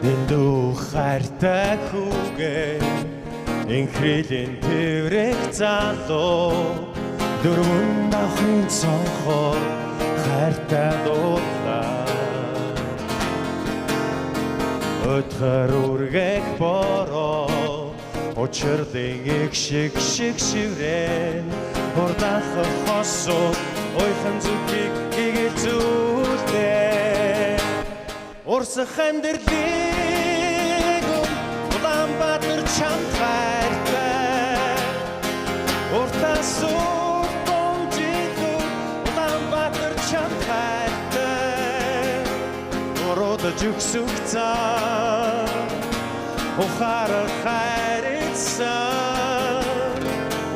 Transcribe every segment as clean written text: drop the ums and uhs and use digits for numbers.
Дэндүү хайртай хүүгээ, инхрилийн тэврэх залуу, дөрвөн давхрын цонхоор хайртай дуудлаа. Өтгөр үргэх бороо, учирлын их шиг шиг шиврэн, урдах хосуу уйхан зүгийг игэлзүүлдэ. Урсах амьдралыг Улаанбаатар чамд хайртай. Уртаас урт жилүү Улаанбаатар чамд хайртай. Уруудаж өгсөх цаа, ухаарах хайрцсан,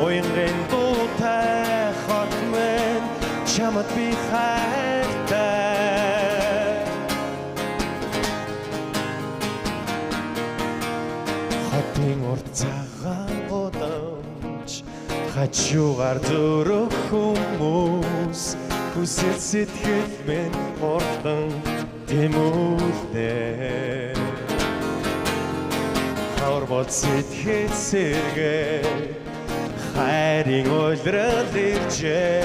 уянгын дуутай хот минь, чамд би хайртай. Хотын урт цагаан гудамж, хажуугаар зөрөх хүмүүс, хүсэл сэтгэл минь хурдан тэмүүлдэ. Хавар бол сэтгэл сэргээ, хайрын улирал иржээ.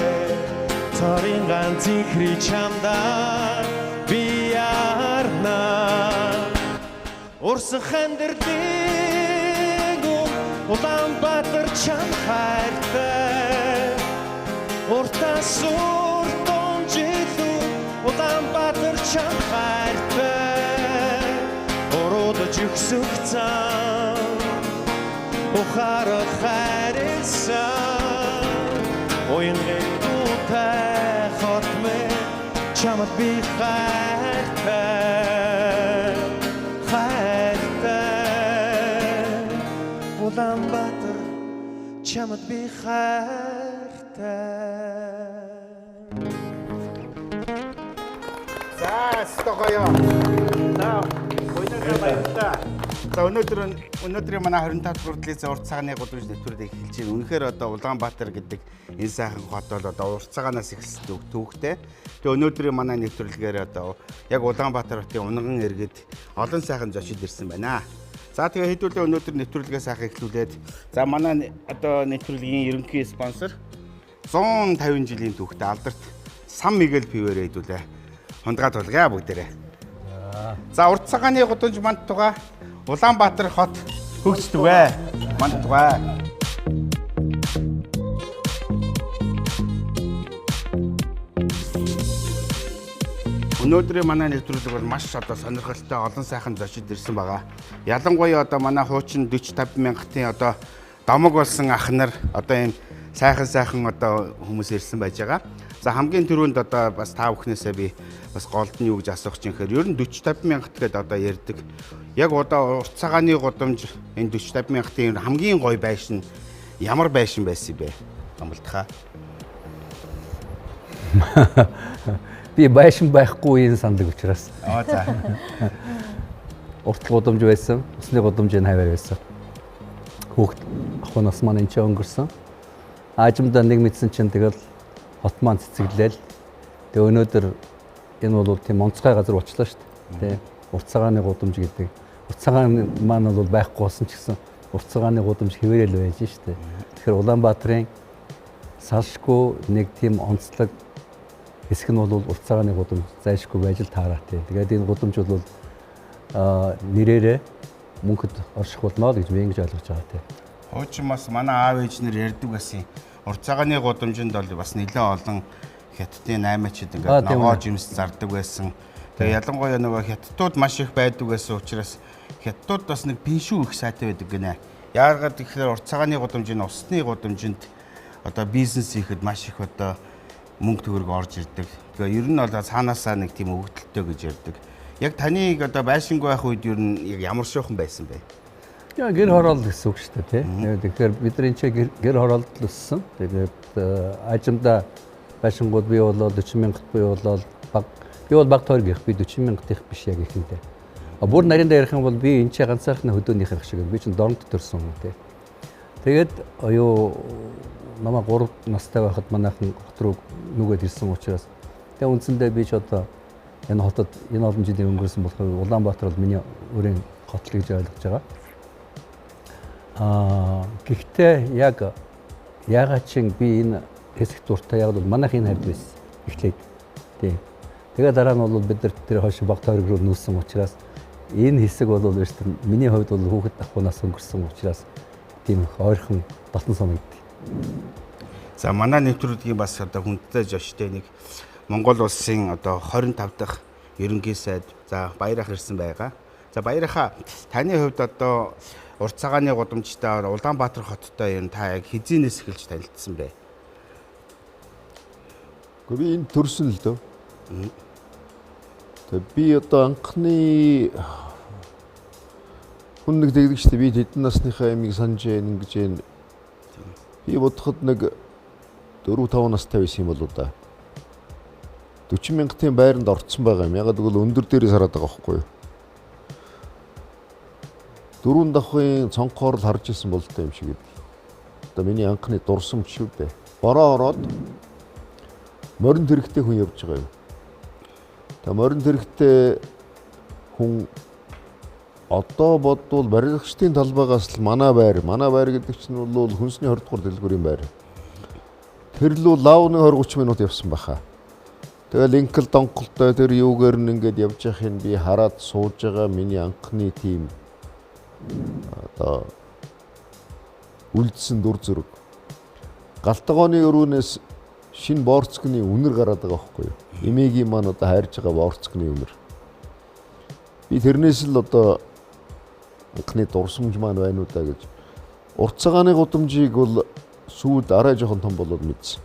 Цорын ганц инхри чамдаа би ярна. Урсах амьдралыг Улаанбаатар чам хайртай. Уртаас урт жилүү Улаанбаатар чам хайртай. Уруудаж өгсөх цан, ухаарах хайрлсан, уянгын дуутай хот минь, чамд би хайртай, хайртай. Улаанбаатар чамд би хайртай. За, өстой гоё. За, өнөөдөр баярлалаа. За, өнөөдрийн манай 25 дахь хүртлийн урт цагааны гудамж нэвтрүүлэг эхэлж байна. Үнэхээр одоо Улаанбаатар гэдэг энэ сайхан хот бол одоо урт цагаанаас эхэлсэн түүхтэй. Тэгээ өнөөдрийн манай нэвтрүүлгээр одоо яг Улаанбаатар хотын унган иргэд олон сайхан зочид ирсэн байна. За, тэгээ хэдүүлээ өнөөдөр нэвтрүүлгээ сайхан эхлүүлээд, за, манай одоо нэвтрүүлгийн ерөнхий спонсор 150 жилийн түүхтэй алдарт Сан Мигэл пивэрээ хэдүүлээ. Хундгаа тулгая бүгдээрээ. За, урт цагааны гудамж манд тугаа, Улаанбаатар хот хөгждөгөө. Манд тугаа. Өнөөдрийн манай нэвтрүүлэг бол маш одоо сонирхолтой, олон сайхан зочид ирсэн байгаа. Ялангуяа одоо манай хуучин 40 50 мянгатын одоо домог болсон ах нар, одоо ийм сайхан сайхан одоо хүмүүс ирсэн байж байгаа. За, хамгийн түрүүнд одоо бас та бүхнээсээ би бас голд нь юу гэж асуух чинь гэхээр ер нь 40 50 мянгат гэдээ одоо ярьдаг. Яг одоо урт цагааны гудамж энэ 40 50 мянгатын хамгийн гоё байшин ямар байшин байсан бэ? Амлтхаа. Би байшин байхгүй үеийн сандаг учраас. Аа, за. Урт гудамж байсан, усны гудамжийн хаваар байсан. Хүүхд ах нас маань энэ ч өнгөрсөн. Аажимдаа нэг мэдсэн чинь тэгэл хот маань цэцэглээл. Тэгээ өнөөдөр энэ бол тийм онцгой газар болчлоо шүү дээ. Тэ, урт цагааны гудамж гэдэг. Урт цагаан маань бол байхгүй болсон ч гэсэн урт цагааны гудамж хэвээрэл байж шүү дээ. Тэгэхээр Улаанбаатарын салшгүй нэг тийм онцлог хэсэг нь бол урт цагааны гудамж зайлшгүй байж л таараа тий. Тэгээд энэ гудамж бол нэрээрээ мөнхөд орших болно л гэж би ингэж ойлгож байгаа тий. Хуучин бас манай аав ээж нар ярьдаг байсан. Урт цагааны гудамжинд бол бас нэлээд олон хятадын наймаачид ингээд ногоо жимс зардаг байсан. Тэгээ ялангуяа нөгөө хятадууд маш их байдаг байсан учраас хятадууд бас нэг пиншүү их сайтай байдаг гинэ. Яагаад гэхээр урт цагааны гудамжийн усны гудамжинд одоо бизнес хийхэд маш их одоо мөнгө төгрөг орж ирдэг. Тэгээ ер нь бол цаанаасаа нэг тийм өгөгдөлттэй гэж ярьдаг. Яг таныг одоо байшингүй байх үед ер нь яг ямар шуухан байсан бэ? Яа, гэр хороол гэсэн үг шүү дээ, тий. Тэгэхээр бид нар энэ ч гэр хороолд л өссөн. Тэгээд ажимдаа байшингууд би болоод 40 мянгат би болоод баг би бол баг тойрог их, би 40 мянгат их биш яг ихэндээ. А бүр нарийн дээр ярих юм бол би энэ ч ганцаархны хөдөөнийх шиг би чинь дорнод төрсөн юм тий. Тэгээд юу намаа 3 настай байхад манайхан хот руу нүгэд ирсэн учраас тэгээ үндсэндээ би ч одоо Энэ хотод энэ олон жилийн өнгөрсөн болохоор Улаанбаатар бол миний өөрийн хот л гэж ойлгож байгаа. Гэхдээ яг яагаад чинь би энэ хэсэгт дуртай яг бол манайх энэ хавьд байсан эхлээд. Тийм. Тэгээ дараа нь бол бид нар тэр хойш баг тойрог руу нүүсэн учраас энэ хэсэг бол миний хувьд бол хүүхэд ахуйнаас өнгөрсөн учраас тийм их ойрхон дотн санагддаг. За манай нэвтрүүлгийн бас одоо хүндтэй жоштой нэг Монгол улсын одоо 25 дахь ерөнхий сайд за Баярах ирсэн байгаа. За Баярахаа, таны хувьд одоо урт цагааны гудамжтай Улаанбаатар хоттой юм та яг хэзээнээс эхэлж танилцсан бэ? Гэхдээ би энд төрсөн л дөө. Тэгээ би одоо анхны хүн нэг тэгдэг шүү дээ. Би тэдэн насныхаа ямиг санаж яах ингэж юм. Би бодоход нэг 4-5 настай байсан юм болоо да. 40 мянгатын байранд орцсон байгаа юм. Ягаад гэвэл өндөр дээрээс хараад байгаа байхгүй юу? Дөрвөн давхын цонхоор л харж исэн болтой юм шиг гэдэг. Одоо миний анхны дурсамж шүү дээ. Бороо ороод морин тэрэгтэй хүн явж байгаа юм. Тэгээ морин тэрэгтэй хүн одоо бодвол барилгачдын талбайгаас л манай байр гэдэг чинь бол хүнсний 20 дугаар дэлгүүрийн байр. Тэр лүү лавны 20 30 минут явсан баха. Тэгэл инкл донголтой тэр юугаар нь ингээд явж яхахыг би хараад сууж байгаа миний анхны тийм одоо үлдсэн дүр зураг. Галтгооны өрөөнөөс шинэ борцгны үнэр гараад байгаа байхгүй юу? Эмээгийн маань одоо хайрж байгаа борцгны үнэр. Би тэрнээс л одоо анхны дурсамж маань байна уу да гэж. Урт цагааны гудамжийг бол сүйд арай жоохон том болоод мэдсэн.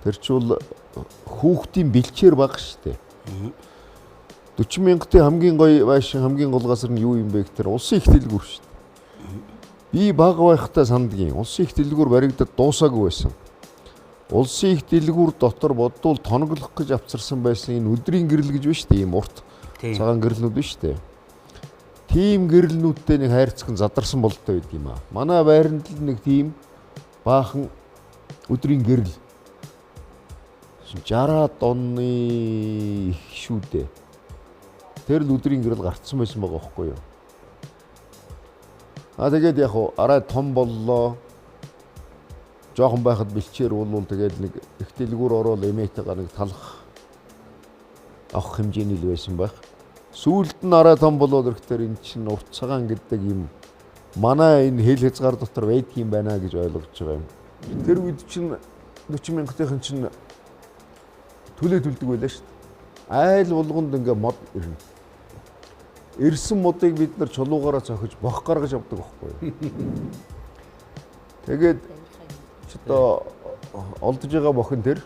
Тэр чи бол хүүхдийн бэлчээр баг шүү дээ. 40 мянгатын хамгийн гоё байшин, хамгийн гол газар нь юу юм бэ гэхээр улсын их дэлгүүр шүү дээ. Би бага байхдаа сандгийн улсын их дэлгүүр баригдад дуусаагүй байсан. Улсын их дэлгүүр дотор бодвол тоноглох гэж авчирсан байсан энэ өдрийн гэрэл гэж байна шүү дээ. Ийм урт цагаан гэрэлнүүд байна шүү дээ. Тийм гэрэлнүүдтэй нэг хайрцаг задарсан болтой байд юм аа. Манай байранд л нэг тийм баахан өдрийн гэрэл 60-аад оны их шүү дээ. Тэр л өдрийн гэрэл гарцсан байсан байгаа байхгүй юу? А тэгээд яг хуу арай том боллоо. Жохон байхад бэлчээр болвол тэгээд нэг их дэлгүүр ороод эмээтэйгээ нэг талах авах хэмжээний л байсан байх. Сүүлд нь арай том болоод ирэхдээ энэ чинь урт цагаан гэдэг юм манай энэ хэл хязгаар дотор байдгийн байна гэж ойлгож байгаа юм. Тэр үед чинь 40 мянгатын чинь төлөө төлдөг байлаа шүү дээ. Айл болгонд ингээ мод ирнэ. Ирсэн модыг бид нар чулуугаараа цохиж бох гаргаж авдаг байхгүй юу? Тэгээд одоо олдож байгаа бохин тэр.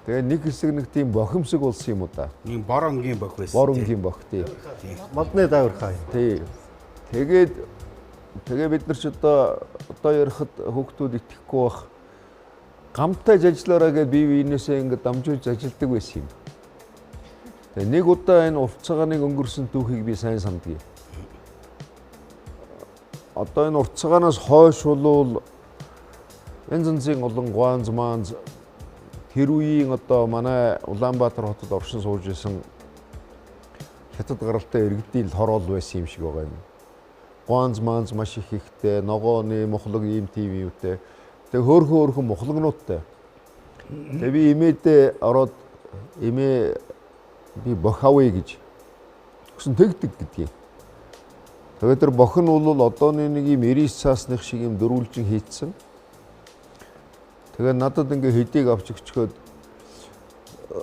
Тэгээ нэг хэсэг нэг тийм бохимсог болсон юм уу да. Нэг бор өнгийн бох байсан. Бор өнгийн бох тий. Модны даавархаа. Тий. Тэгээд тэгээ бид нар ч одоо ярихад хүүхдүүд итгэхгүй бах. Гамтай ажиллаараа гэж бие биенээсээ ингээд дамжуулж ажилдаг байсан юм. Тэгээ нэг удаа энэ урт цагааныг өнгөрсөн түүхийг би сайн сандгийг. Одоо энэ урт цагаанаас хойш болвол янз янзын олон гуанз маанз тэр үеийн одоо манай Улаанбаатар хотод оршин сууж исэн хятад гаралтай иргэдийн л хороол байсан юм шиг байгаа юм. Гуанз маанз маш их ихтэй, ногооны мухлаг ийм тийм юутай. Тэгээ хөөрхөн мухлагнуудтай. Тэгээ би эмээдээ ороод эмээ би бох авъя гэж өгсөн тэгдэг гэдгийг. Тэгээд тэр бох нь бол одооны нэг юм 99 цаасных шиг юм дөрвөлжин хийцсэн. Тэгээ надад ингээ хэдийг авч өгчхөөд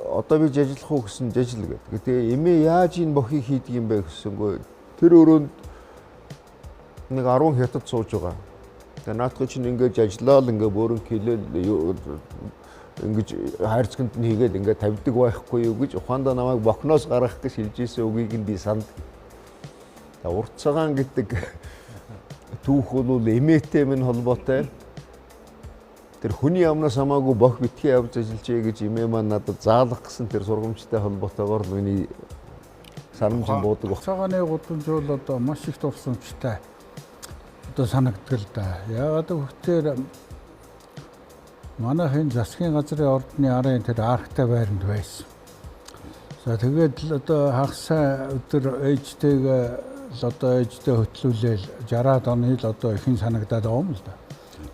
одоо би жажлах уу гэсэн жажил гэдэг. Тэгээ эмээ яаж энэ бохийг хийдэг юм бэ гэсэнгүй. Тэр өрөөнд нэг 10 хятад сууж байгаа. Тэгээ наадах чинь ингээ жажлаал ингээ бөөрөнх хилээл ингэж хайрцагт нь хийгээл ингээ тавьдаг байхгүй юу гэж ухаандаа намайг бохноос гаргах гэж хэлж ийсэн үгийг нь би санд. Тэгээ урт цагаан гэдэг түүх бол эмээтэй минь холбоотой. Тэр хүний амнаас хамаагүй бох битгий авч ажиллажээ гэж эмээ маань надад заалгах гэсэн тэр сургамжтай холбоотойгоор л миний санамж нь буудаг баг. Цагааны гудамж бол одоо маш их дурсамжтай одоо санагддаг л да. Яагаад гэвэл манайхын засгийн газрын ордны арын тэр архтай байранд байсан. За тэгээд л одоо хагасаа өдөр ээжтэйгээ л одоо ээжтэй хөтлүүлээл 60-аад оны л одоо ихэн санагдаад байгаа юм л да.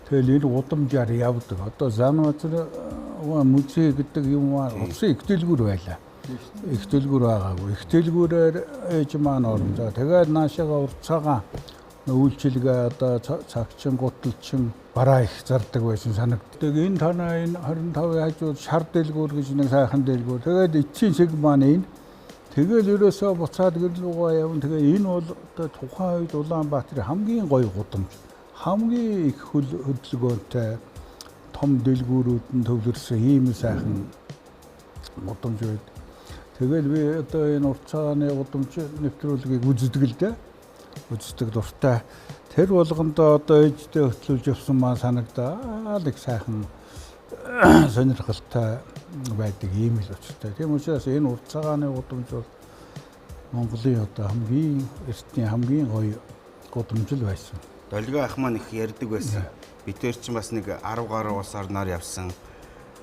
Тэгэл энэ гудамжаар явдаг. Одоо Занбаатар музей гэдэг юм аа улсын их дэлгүүр байлаа. Их дэлгүүр байгаагүй. Их дэлгүүрээр ээж маань орно. За тэгээд наашаага уртцаагаан үйлчилгээ одоо цагчин гуталчин бараа их зардаг байсан санагддаг. Энэ танаа энэ 25-ын хажууд шар дэлгүүр гэж нэг сайхан дэлгүүр. Тэгээд эцсийн шиг маань энэ. Тэгэл ерөөсөө буцаад гэр рүүгээ явна. Тэгээ энэ бол одоо тухайн үед Улаанбаатарын хамгийн гоё гудамж. Хамгийн их хөдөлгөөнтэй том дэлгүүрүүд нь төвлөрсөн ийм сайхан гудамж байд. Тэгэл би одоо энэ урт цагааны гудамж нэвтрүүлгийг үздэг л дээ. Үздэг дуртай. Тэр болгондоо одоо ээжтэй хөтлүүлж явсан маа санагдаа л их сайхан сонирхолтой байдаг ийм л учиртай. Тийм учраас энэ урт цагааны гудамж бол Монголын одоо хамгийн эртний хамгийн гоё гудамж л байсан. Долгион ах маань их ярьдаг байсан. Бид хоёр чинь бас нэг 10 гаруй улс орноор явсан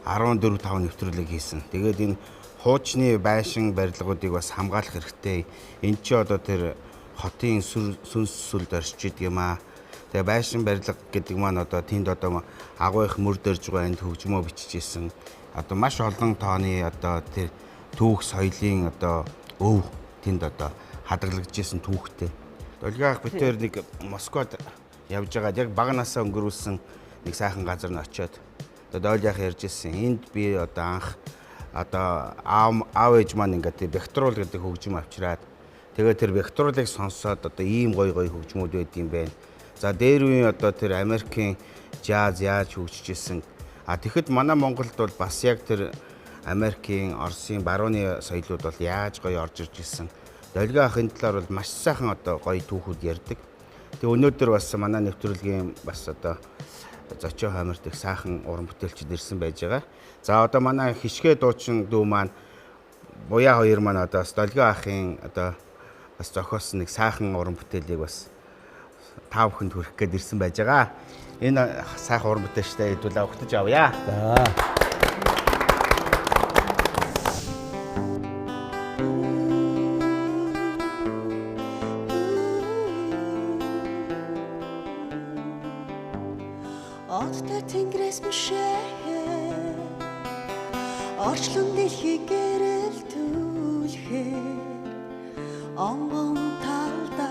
14 5 нэвтрүүлэг хийсэн. Тэгээд энэ хуучны байшин барилгуудыг бас хамгаалах хэрэгтэй. Энд чи одоо тэр хотын сүнс сүлд оршиж идэг юм аа. Тэгээ байшин барилга гэдэг маань одоо тэнд одоо агуу их мөр дөрж байгаа энд хөгжмөө бичиж исэн. Одоо маш олон тооны одоо тэр түүх соёлын одоо өв тэнд одоо хадгалагдж исэн түүхтэй. Долгион ах бид хоёр нэг Москвад явж байгаад яг бага насаа өнгөрүүлсэн нэг сайхан газар нь очиод одоо дойл ах ярьж ирсэн. Энд би одоо анх одоо аав ээж маань ингээд тэр векторул гэдэг хөгжим авчираад тэгээд тэр векторулыг сонсоод одоо ийм гоё гоё хөгжмүүд байд юм байна. За дээр үеийн одоо тэр Америкийн жаз яаж хөгжиж исэн. А тэгэхэд манай Монголд бол бас яг тэр Америкийн, Оросын барууны соёлууд бол яаж гоё орж ирж исэн. Долгион ах энэ талаар бол маш сайхан одоо гоё түүхүүд ярьдаг. Тэгээ өнөөдөр бас манай нэвтрүүлгийн бас одоо зочин хойморт их сайхан уран бүтээлчд ирсэн байж байгаа. За одоо манай хишгэ дуучин дүү маань Буяа хоёр маань одоо бас Долгион ахын одоо бас зохиосон нэг сайхан уран бүтээлийг бас та бүхэнд хүргэх гээд ирсэн байж байгаа. Энэ сайхан уран бүтээлчтэй хэдүүлээ өгтөж авъя. За. Одтой тэнгэрээс мшээ орчлон дэлхий гэрэлтүүлэхээр онгон талда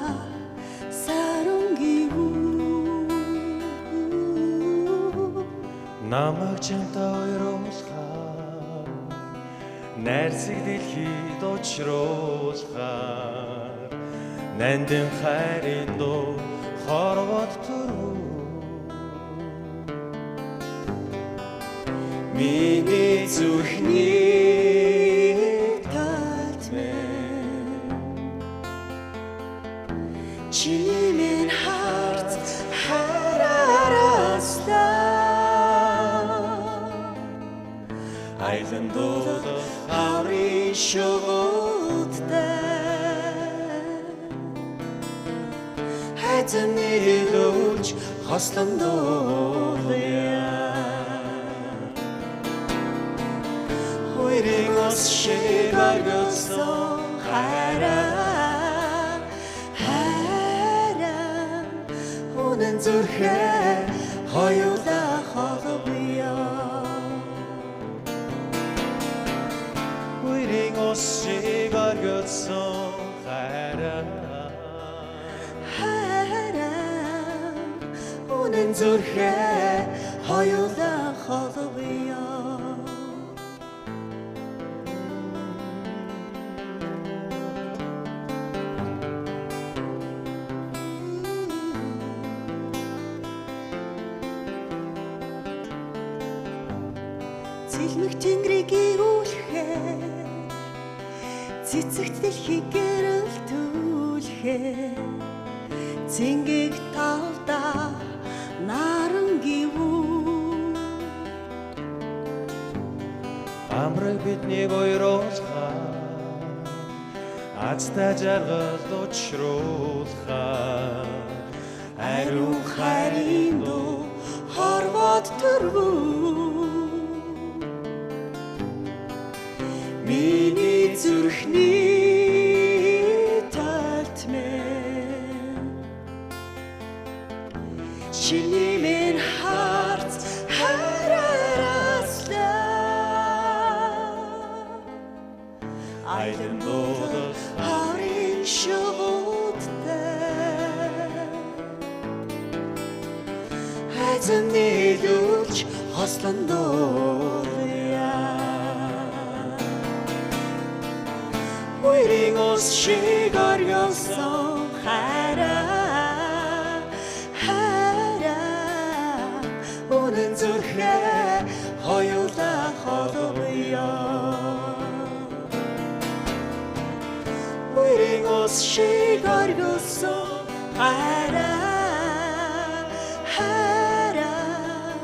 сарун гивүү Намайг чамтай уйруулахаар найрсаг дэлхийд учруулахаар нандин хайрын дуу хорвоод төрөв. Миний зүрхний татмэн чиний минь харц харараслаа айлан дуулах хаврын шугуудтай хайцан нийлүүлж хослон дуулъя. Хоёрын ус шиг оргилсон хайраа хайраа үнэн зүрхээ хоёулаа холбоё. Хоёрын ус шиг оргилсон хайраа хайраа үнэн зүрхээ хоёулаа холбоё. Цэлмэг тэнгэрийг гэрүүлэхээр цэцэгт дэлхийг гэрэлтүүлэхээр цэнгэг талдаа наран гивүү Амраг биднийг уйруулахаар азтай жаргал учруулахаар ариун хайрын дуу хорвоод төрвүү. Миний Миний зүрхний талт мэн Чиний мэн харц харараслаа. Айлан дуулах хаврын шувуудтай Хайзан нийлүүлж хослон дуулъя. Үерийн ус шиг оргилсон хайраа, хайраа. Үнэн зүрхээ хоёулаа холбоё. Үерийн ус шиг оргилсон хайраа, хайраа.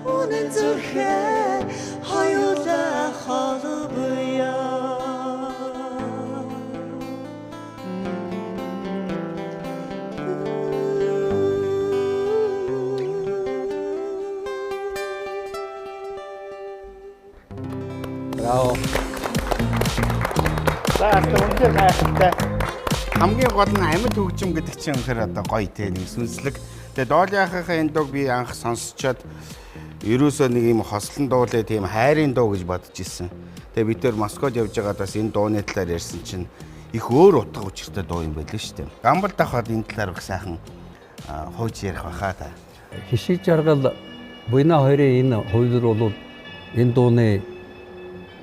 Үнэн зүрхээ хоёулаа холбоё. Браво. За одоо үнэхээр гайхалтай. Хамгийн гол нь амьд хөгжим гэдэг чинь үнэхээр одоо гоё те нэг сүнслэг. Тэгээ Доолийнхаа энэ дууг би анх сонсчоод ерөөсөө нэг юм хослон дуулаа тийм хайрын дуу гэж бодож исэн. Тэгээ бид тэр Москвад явж байгаад бас энэ дууны талаар ярьсан чинь их өөр утга учиртай дуу юм байлээ шүү дээ. Гамбал дахад энэ талаар их сайхан хууч ярих байхаа та. Хишиг жаргал Буйна хоёрын энэ хувилбар бол энэ дууны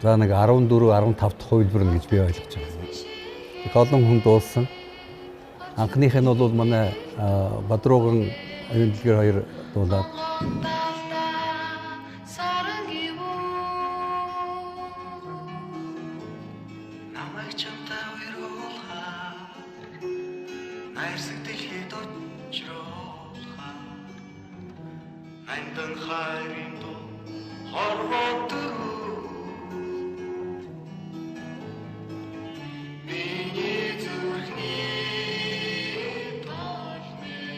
за нэг 14 15 дахь хувилбар нь гэж би ойлгож байгаа. Их олон хүн дуулсан. Анхных нь бол манай Бадрууган оюун дэлгэр хоёр дуулаад Намайг чамтай уйруулахаар найрсаг дэлхийд очруулахаар Андан хайрын дуу хорвоод Миний зүрхний толмын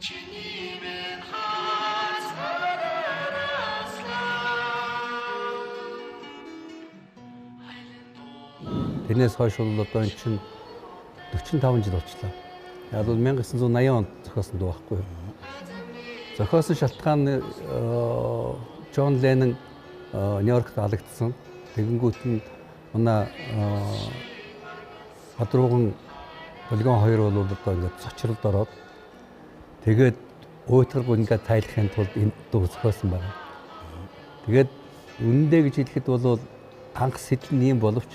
Чиний мэн хаац харараслаа. Тэрнээс хойш бол одоо эн чинь 45 жил болчлоо. Яг бол 1980 онд зохиосон дуу байхгүй юу? Зохиосон шалтгаан Джон Леннон Нью-Йоркт алагдсан. Тэгэнгүүт нь манай Бадрууган Долгион хоёр бол одоо ингээд цочролд ороод тэгээд уйтгаргүй ингээд тайлахын тулд энэ дуу зохиосон байна. Тэгээд үнэндээ гэж хэлэхэд бол анх сэтэл нь ийм боловч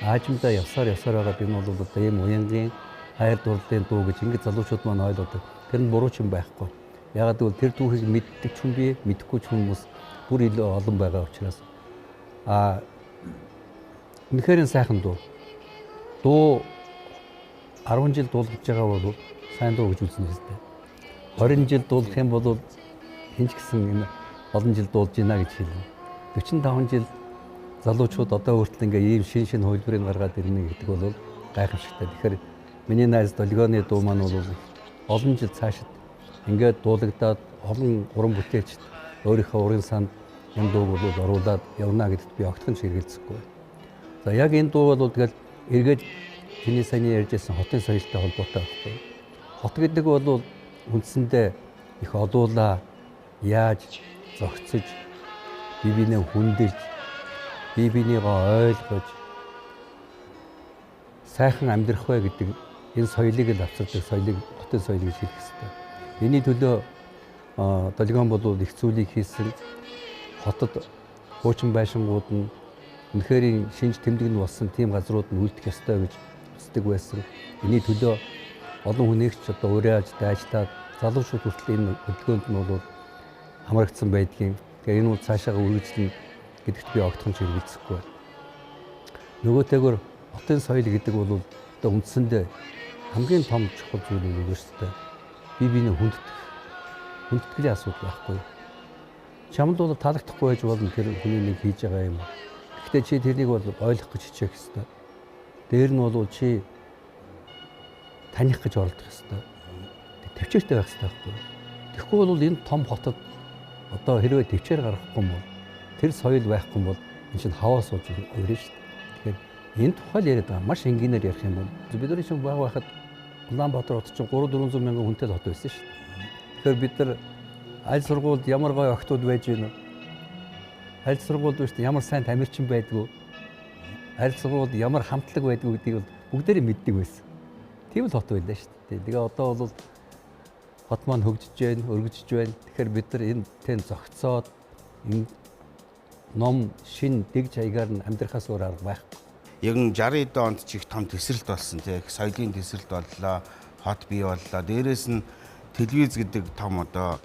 аажимдаа явсаар явсаар байгаад энэ бол одоо ийм уянгийн хайр дурлалын дуу гэж ингээд залуучууд маань ойлгодог. Тэр нь буруу ч юм байхгүй. Ягаад гэвэл тэр түүхийг мэддэг ч хүн бий, мэдэхгүй ч хүмүүс бүр илүү олон байгаа учраас. Үнэхээр сайхан дуу. Дуу 10 жил дуулгаж байгаа бол сайн дуу гэж үзнэ хэвээр. 20 жил дуулах юм бол хэн ч гэсэн энэ олон жил дуулж байна гэж хэлнэ. 45 жил залуучууд одоо хүртэл ингээ ийм шин шин хувилбарыг гаргаад ирнэ гэдэг бол гайхамшигтай. Тэгэхээр миний найз Долгионы дуу маань бол олон жил цаашид ингээд дуулагдаад олон уран бүтээлчд өөрийнхөө урын санд энэ дууг бол оруулаад явна гэдэгт би огтхон ч эргэлзэхгүй байна. За яг энэ дуу бол тэгэл эргээд чиний саяны ярьж байсан хотын соёлтой холбоотой байхгүй. Хот гэдэг бол үндсэндээ их олуулаа яаж зохицож бие биенээ хүндэлж бие биенийгөө ойлгож сайхан амьдрах вэ гэдэг энэ соёлыг л авчирдаг соёлыг хотын соёл гэж хэлэх ёстой. Энэний төлөө Долгион бол их зүйлийг хийсэн. Хотод хуучин байшингууд нь үнэхээр шинж тэмдэг нь болсон тийм газрууд нь үлдэх ёстой гэж үздэг байсан. Энэний төлөө олон хүнийг ч одоо уриалж дайжлаад залуучууд хүртэл энэ хөдөлгөөнд нь бол хамрагдсан байдгийн. Тэгээ энэ бол цаашаага үргэлжлэнэ гэдэгт би огтхон ч эргэлзэхгүй байна. Нөгөөтэйгөр хотын соёл гэдэг бол одоо үндсэндээ хамгийн том чухал зүйл нь юу шүү дээ. Бие биенээ хүндэтгэх. Хүндэтгэлийн асуудал байхгүй. Чамд бол таалагдахгүй байж болно тэр хүний нэг хийж байгаа юм. Гэхдээ чи тэрнийг бол ойлгох гэж хичээх ёстой. Дээр нь бол чи таних гэж оролдох ёстой. Төвчээртэй байх ёстой байхгүй. Тэгэхгүй бол энэ том хотод одоо хэрвээ төвчээр гаргахгүй юм бол Тэр соёл байхгүй бол энэ чинь хаваа сууж өрнө шүү дээ. Тэгэхээр энэ тухай л яриад байгаа. Маш энгийнээр ярих юм бол бид нар чинь бага байхад Улаанбаатар хот чинь 3-400 мянган хүнтэй л хот байсан шүү дээ. Тэгэхээр бид нар аль сургуульд ямар гоё охтууд байж гэнэ? Аль сургуульд биш ямар сайн тамирчин байдгүй? Аль сургуульд ямар хамтлаг байдгүй гэдгийг бол бүгдээрээ мэддэг байсан. Тийм л хот байлаа шүү дээ. Тэгээ одоо бол хот маань хөгжиж байна, өргөжж байна. Тэгэхээр бид нар энэ тэн зогцоод энэ ном шин дэгж хаягаар нь амьдрахаас өөр арга байхгүй. Яг нь 60 онд ч их том тесрэлт болсон тий. Соёлын тесрэлт боллоо, хот бий боллоо. Дээрээс нь телевиз гэдэг том одоо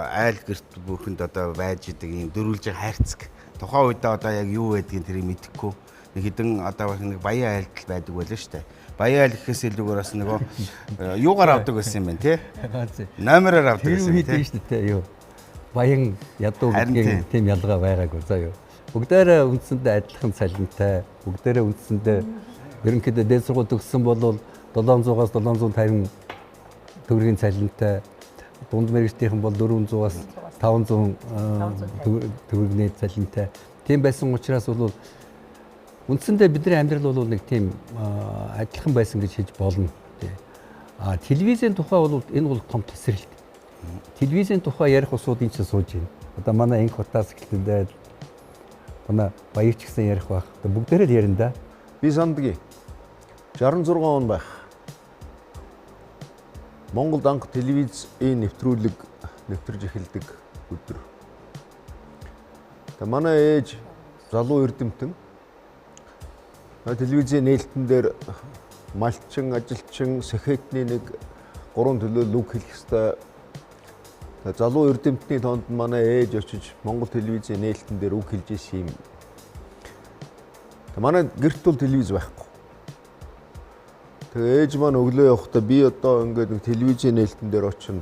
айл гэрт бүхэнд одоо байж идэг юм дөрвөлжин хайрцаг. Тухайн үедээ одоо яг юу байдгийг тэрийг мэдэхгүй. Нэг хэдэн одоо нэг баян айлтал байдаг байлаа шүү дээ. Баян айл гэхээс илүүгээр бас нөгөө юугаар авдаг байсан юм бэ тий? Номероор авдаг байсан тий. Тэр үед шүү дээ юу. Баян ядуу гэдгийн тийм ялгаа байгаагүй заа юу. Бүгдээрээ үндсэндээ адилхан цалинтай, бүгдээрээ үндсэндээ ерөнхийдөө дээд сургууль төгссөн бол 700-аас 750 төгрөгийн цалинтай, дунд мэргэжлийнхэн бол 400-аас 500 төгрөгийн цалинтай. Тийм байсан учраас бол үндсэндээ бидний амьдрал бол нэг тийм адилхан байсан гэж хэлж болно. А телевизийн тухай бол энэ бол том тесрэлт. Телевизийн тухай ярих усууд энэ чинь сууж байна. Одоо манай инх хутаас эхлэндээ манай баяр ч гэсэн ярих байх. Одоо бүгдээрээ л ярина да. Би сандгийн 66 он байх. Монголд анх телевизийн нэвтрүүлэг нэвтэрж эхэлдэг өдөр. Тэгээ манай ээж залуу эрдэмтэн телевизийн нээлтэн дээр малчин, ажилчин, сэхэтний нэг гурван төлөө үг хэлэх ёстой. Залуу эрдэмтний тоонд манай ээж очиж Монгол телевизийн нээлтэн дээр үг хэлж исэн юм. Манай гэрт бол телевиз байхгүй. Тэгээ ээж маань өглөө явахдаа би одоо ингээд нэг телевизийн нээлтэн дээр очино.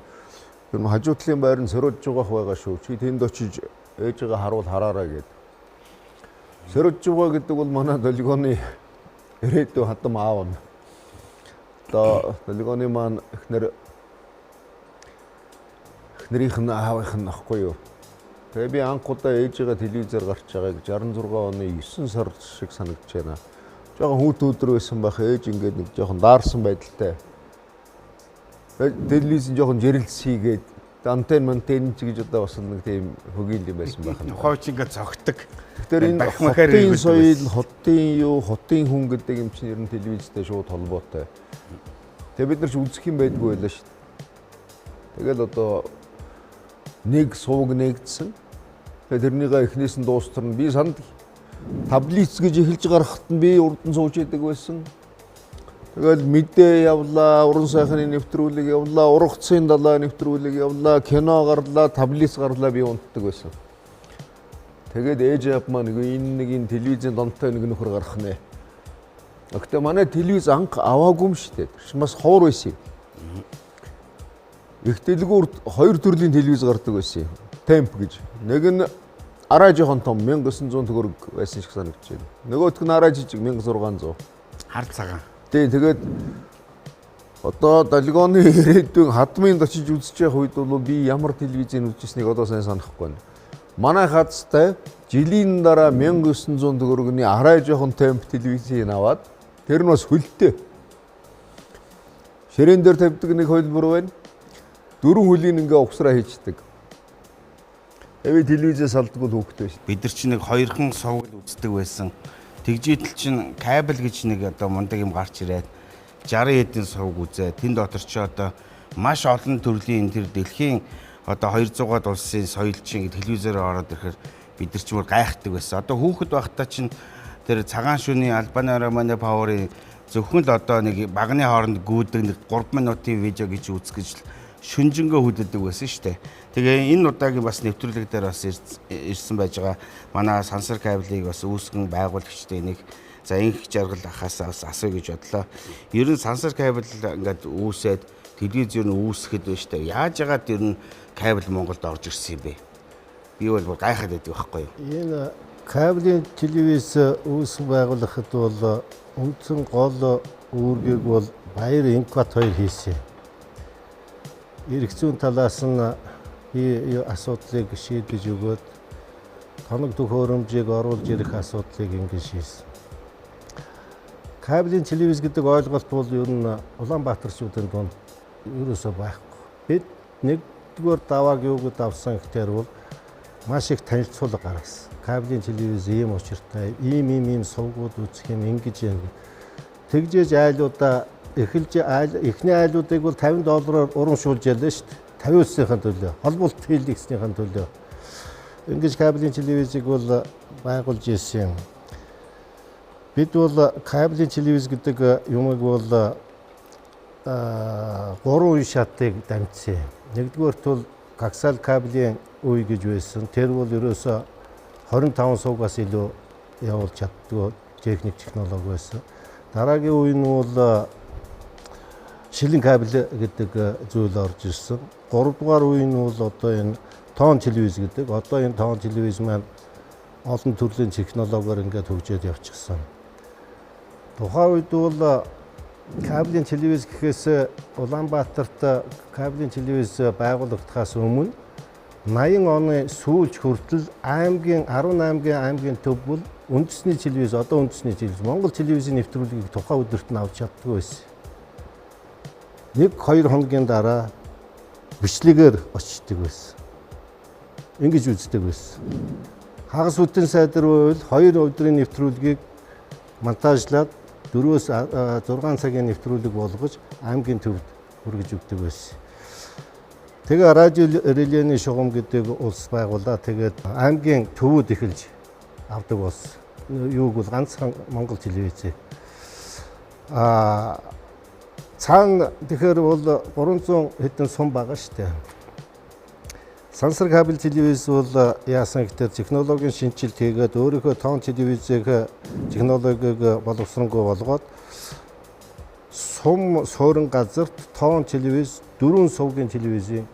Тэр хажуу талын байр нь сөрөж жугаах байгаа шүү. Чи тэнд очиж ээжигээ харуул хараарай гэд. Сөрөж жугаа гэдэг бол манай долгионы ирээдүйн хадам аав юм. Одоо долгионы маань эхнэр эхнэрийнх нь аавынх нь ахгүй юу. Тэгээ би анх удаа ээжигээ телевизээр гарч байгааг 66 оны 9 сар шиг санагдаж байна. Жохон хүүт өдөр байсан байх, ээж ингээд нэг жохон даарсан байдалтай. Телевиз нь жохон жирэлц хийгээд антен мантен ч гэж одоо бас нэг тийм хөгийн юм байсан байх нь. Хойч ингээд цогтөг. Тэгэхээр энэ хотын соёл, хотын юу, хотын хүн гэдэг юм чинь ер нь телевизтэй шууд холбоотой. Тэгээ бид нар ч үзэх юм байдгүй байлаа шүү дээ. Тэгэл одоо нэг сувг нэгдсэн. Тэгээ тэрнийгээ эхнээс нь дуустарна. Би санд таблиц гэж эхэлж гарахад нь би урд нь сууж идэг байсан. Тэгэл мэдээ явлаа, уран сайхны нэвтрүүлэг явлаа, ургацын далай нэвтрүүлэг явлаа, кино гарлаа, таблиц гарлаа, би унтдаг байсан. Тэгээд ээж аав маань нэг энэ нэг энэ телевизийн донтой нэг нөхөр гарах нэ. Гэхдээ манай телевиз анх аваагүй юм шүү дээ. Тэр чинь бас ховор байсан юм. Их дэлгүүрт хоёр төрлийн телевиз гардаг байсан юм. Темп гэж. Нэг нь арай жоохон том 1900 төгрөг байсан шиг санагдаж байна. Нөгөөх нь арай жижиг 1600. Хар цагаан. Тийм, тэгээд одоо долгионы ирээдүйн хадмын очиж үзэж явах үед бол би ямар телевизийг үзчихснийг одоо сайн санахгүй байна. Манай хазтай жилийн дараа 1900 төгрөгний арай жоохон темп телевизийг аваад тэр нь бас хөлтэй. Ширээн дээр тавьдаг нэг хөлбөр байна. Дөрвөн хөлийн ингээ угсраа хийчдэг. Тэгээ телевизээс алдгүй хүүхдтэй шин. Бид нар чинь нэг хоёрхан сувг л үздэг байсан. Тэгжээтэл чинь кабель гэж нэг одоо мундаг юм гарч ирээд 60 хэдэн сувг үзээ. Тэн дотор чи одоо маш олон төрлийн тэр дэлхийн одоо 200-аад улсын соёл чинь телевизээр ороод ирэхээр бид нар ч бүр гайхдаг байсан. Одоо хүүхэд байхдаа чинь тэр цагаан шөнийн Албаны Романы Пауэрын зөвхөн л одоо нэг багны хооронд гүйдэг нэг 3 минутын видео гэж үзэх гэж шүнжэнгөө хөдөлдөг байсан шүү дээ. Тэгээ энэ удаагийн бас нэвтрүүлэг дээр бас ирсэн байж байгаа. Манай сансар кабелийг бас үүсгэн байгуулагчдын нэг за инх жаргал ахаас бас асууя гэж бодлоо. Ер нь сансар кабель ингээд үүсээд телевиз ер нь үүсгэхэд байна шүү дээ. Яаж яагаад ер нь кабель Монголд орж ирсэн юм бэ? Би бол бүр гайхаад байдаг байхгүй юу? Энэ кабелийн телевиз үүсгэн байгуулахад бол үндсэн гол үүргийг бол Баяр Инкват хоёр хийсэн. Эрх зүйн талаас нь би асуудлыг шийдэж өгөөд Тоног төхөөрөмжийг оруулж ирэх асуудлыг ингэж шийдсэн. Кабелийн телевиз гэдэг ойлголт бол ер нь Улаанбаатарчуудын дунд ерөөсөө байхгүй. Бид нэгдүгээр давааг юу гэд авсан гэхээр бол маш их танилцуулга гаргасан. Кабелийн телевиз ийм учиртай, ийм ийм ийм сувгууд үзэх юм ингэж юм. Тэгжээж айлуудаа эхэлж эхний айлуудыг бол $50 урамшуулж ялаа шүү дээ. 59-ийн төлөө, холболт хийлгэснийхэн төлөө. Ингэж кабелийн телевизийг бол байгуулж ирсэн юм. Бид бол кабелийн телевиз гэдэг юмыг бол гурван үе шатыг дамжсан. Нэгдүгээрт бол коаксиал кабелийн үе гэж байсан. Тэр бол ерөөсөө 25 сувгаас илүү явуулж чаддгүй техник технологи байсан. Дараагийн үе нь бол шилэн кабель гэдэг зүйл орж ирсэн. Гуравдугаар үе нь бол одоо энэ тоон телевиз гэдэг. Одоо энэ тоон телевиз маань олон төрлийн технологиор ингээд хөгжөөд явчихсан. Тухайн үед бол кабелийн телевиз гэхээс Улаанбаатарт кабелийн телевиз байгуулагдахаас өмнө 80 оны сүүлч хүртэл аймгийн 18 аймгийн төв бол үндэсний телевиз, одоо үндэсний телевиз, Монгол телевизийн нэвтрүүлгийг тухайн өдөрт нь авч чаддаггүй байсан. 1-2 хоногийн дараа бичлэгээр очдог байсан. Ингэж үздэг байсан. Хагас бүтэн сайдар бол 2 өдрийн нэвтрүүлгийг монтажлаад 4-6 цагийн нэвтрүүлэг болгож аймгийн төвд хүргэж өгдөг байсан. Тэгээ радио релений шугам гэдэг улс байгуулаа. Тэгээд аймгийн төвүүд эхэлж авдаг болсон. Юуг бол ганцхан Монгол телевизээ. Цаана тэгэхээр бол 300 хэдэн сум байгаа шүү дээ. Сансар кабель телевиз бол яасан гэхээр технологийн шинэчлэлт хийгээд өөрийнхөө тоон телевизийг технологиг боловсронгүй болгоод сум суурин газарт тоон телевиз 4 сувгийн телевизийн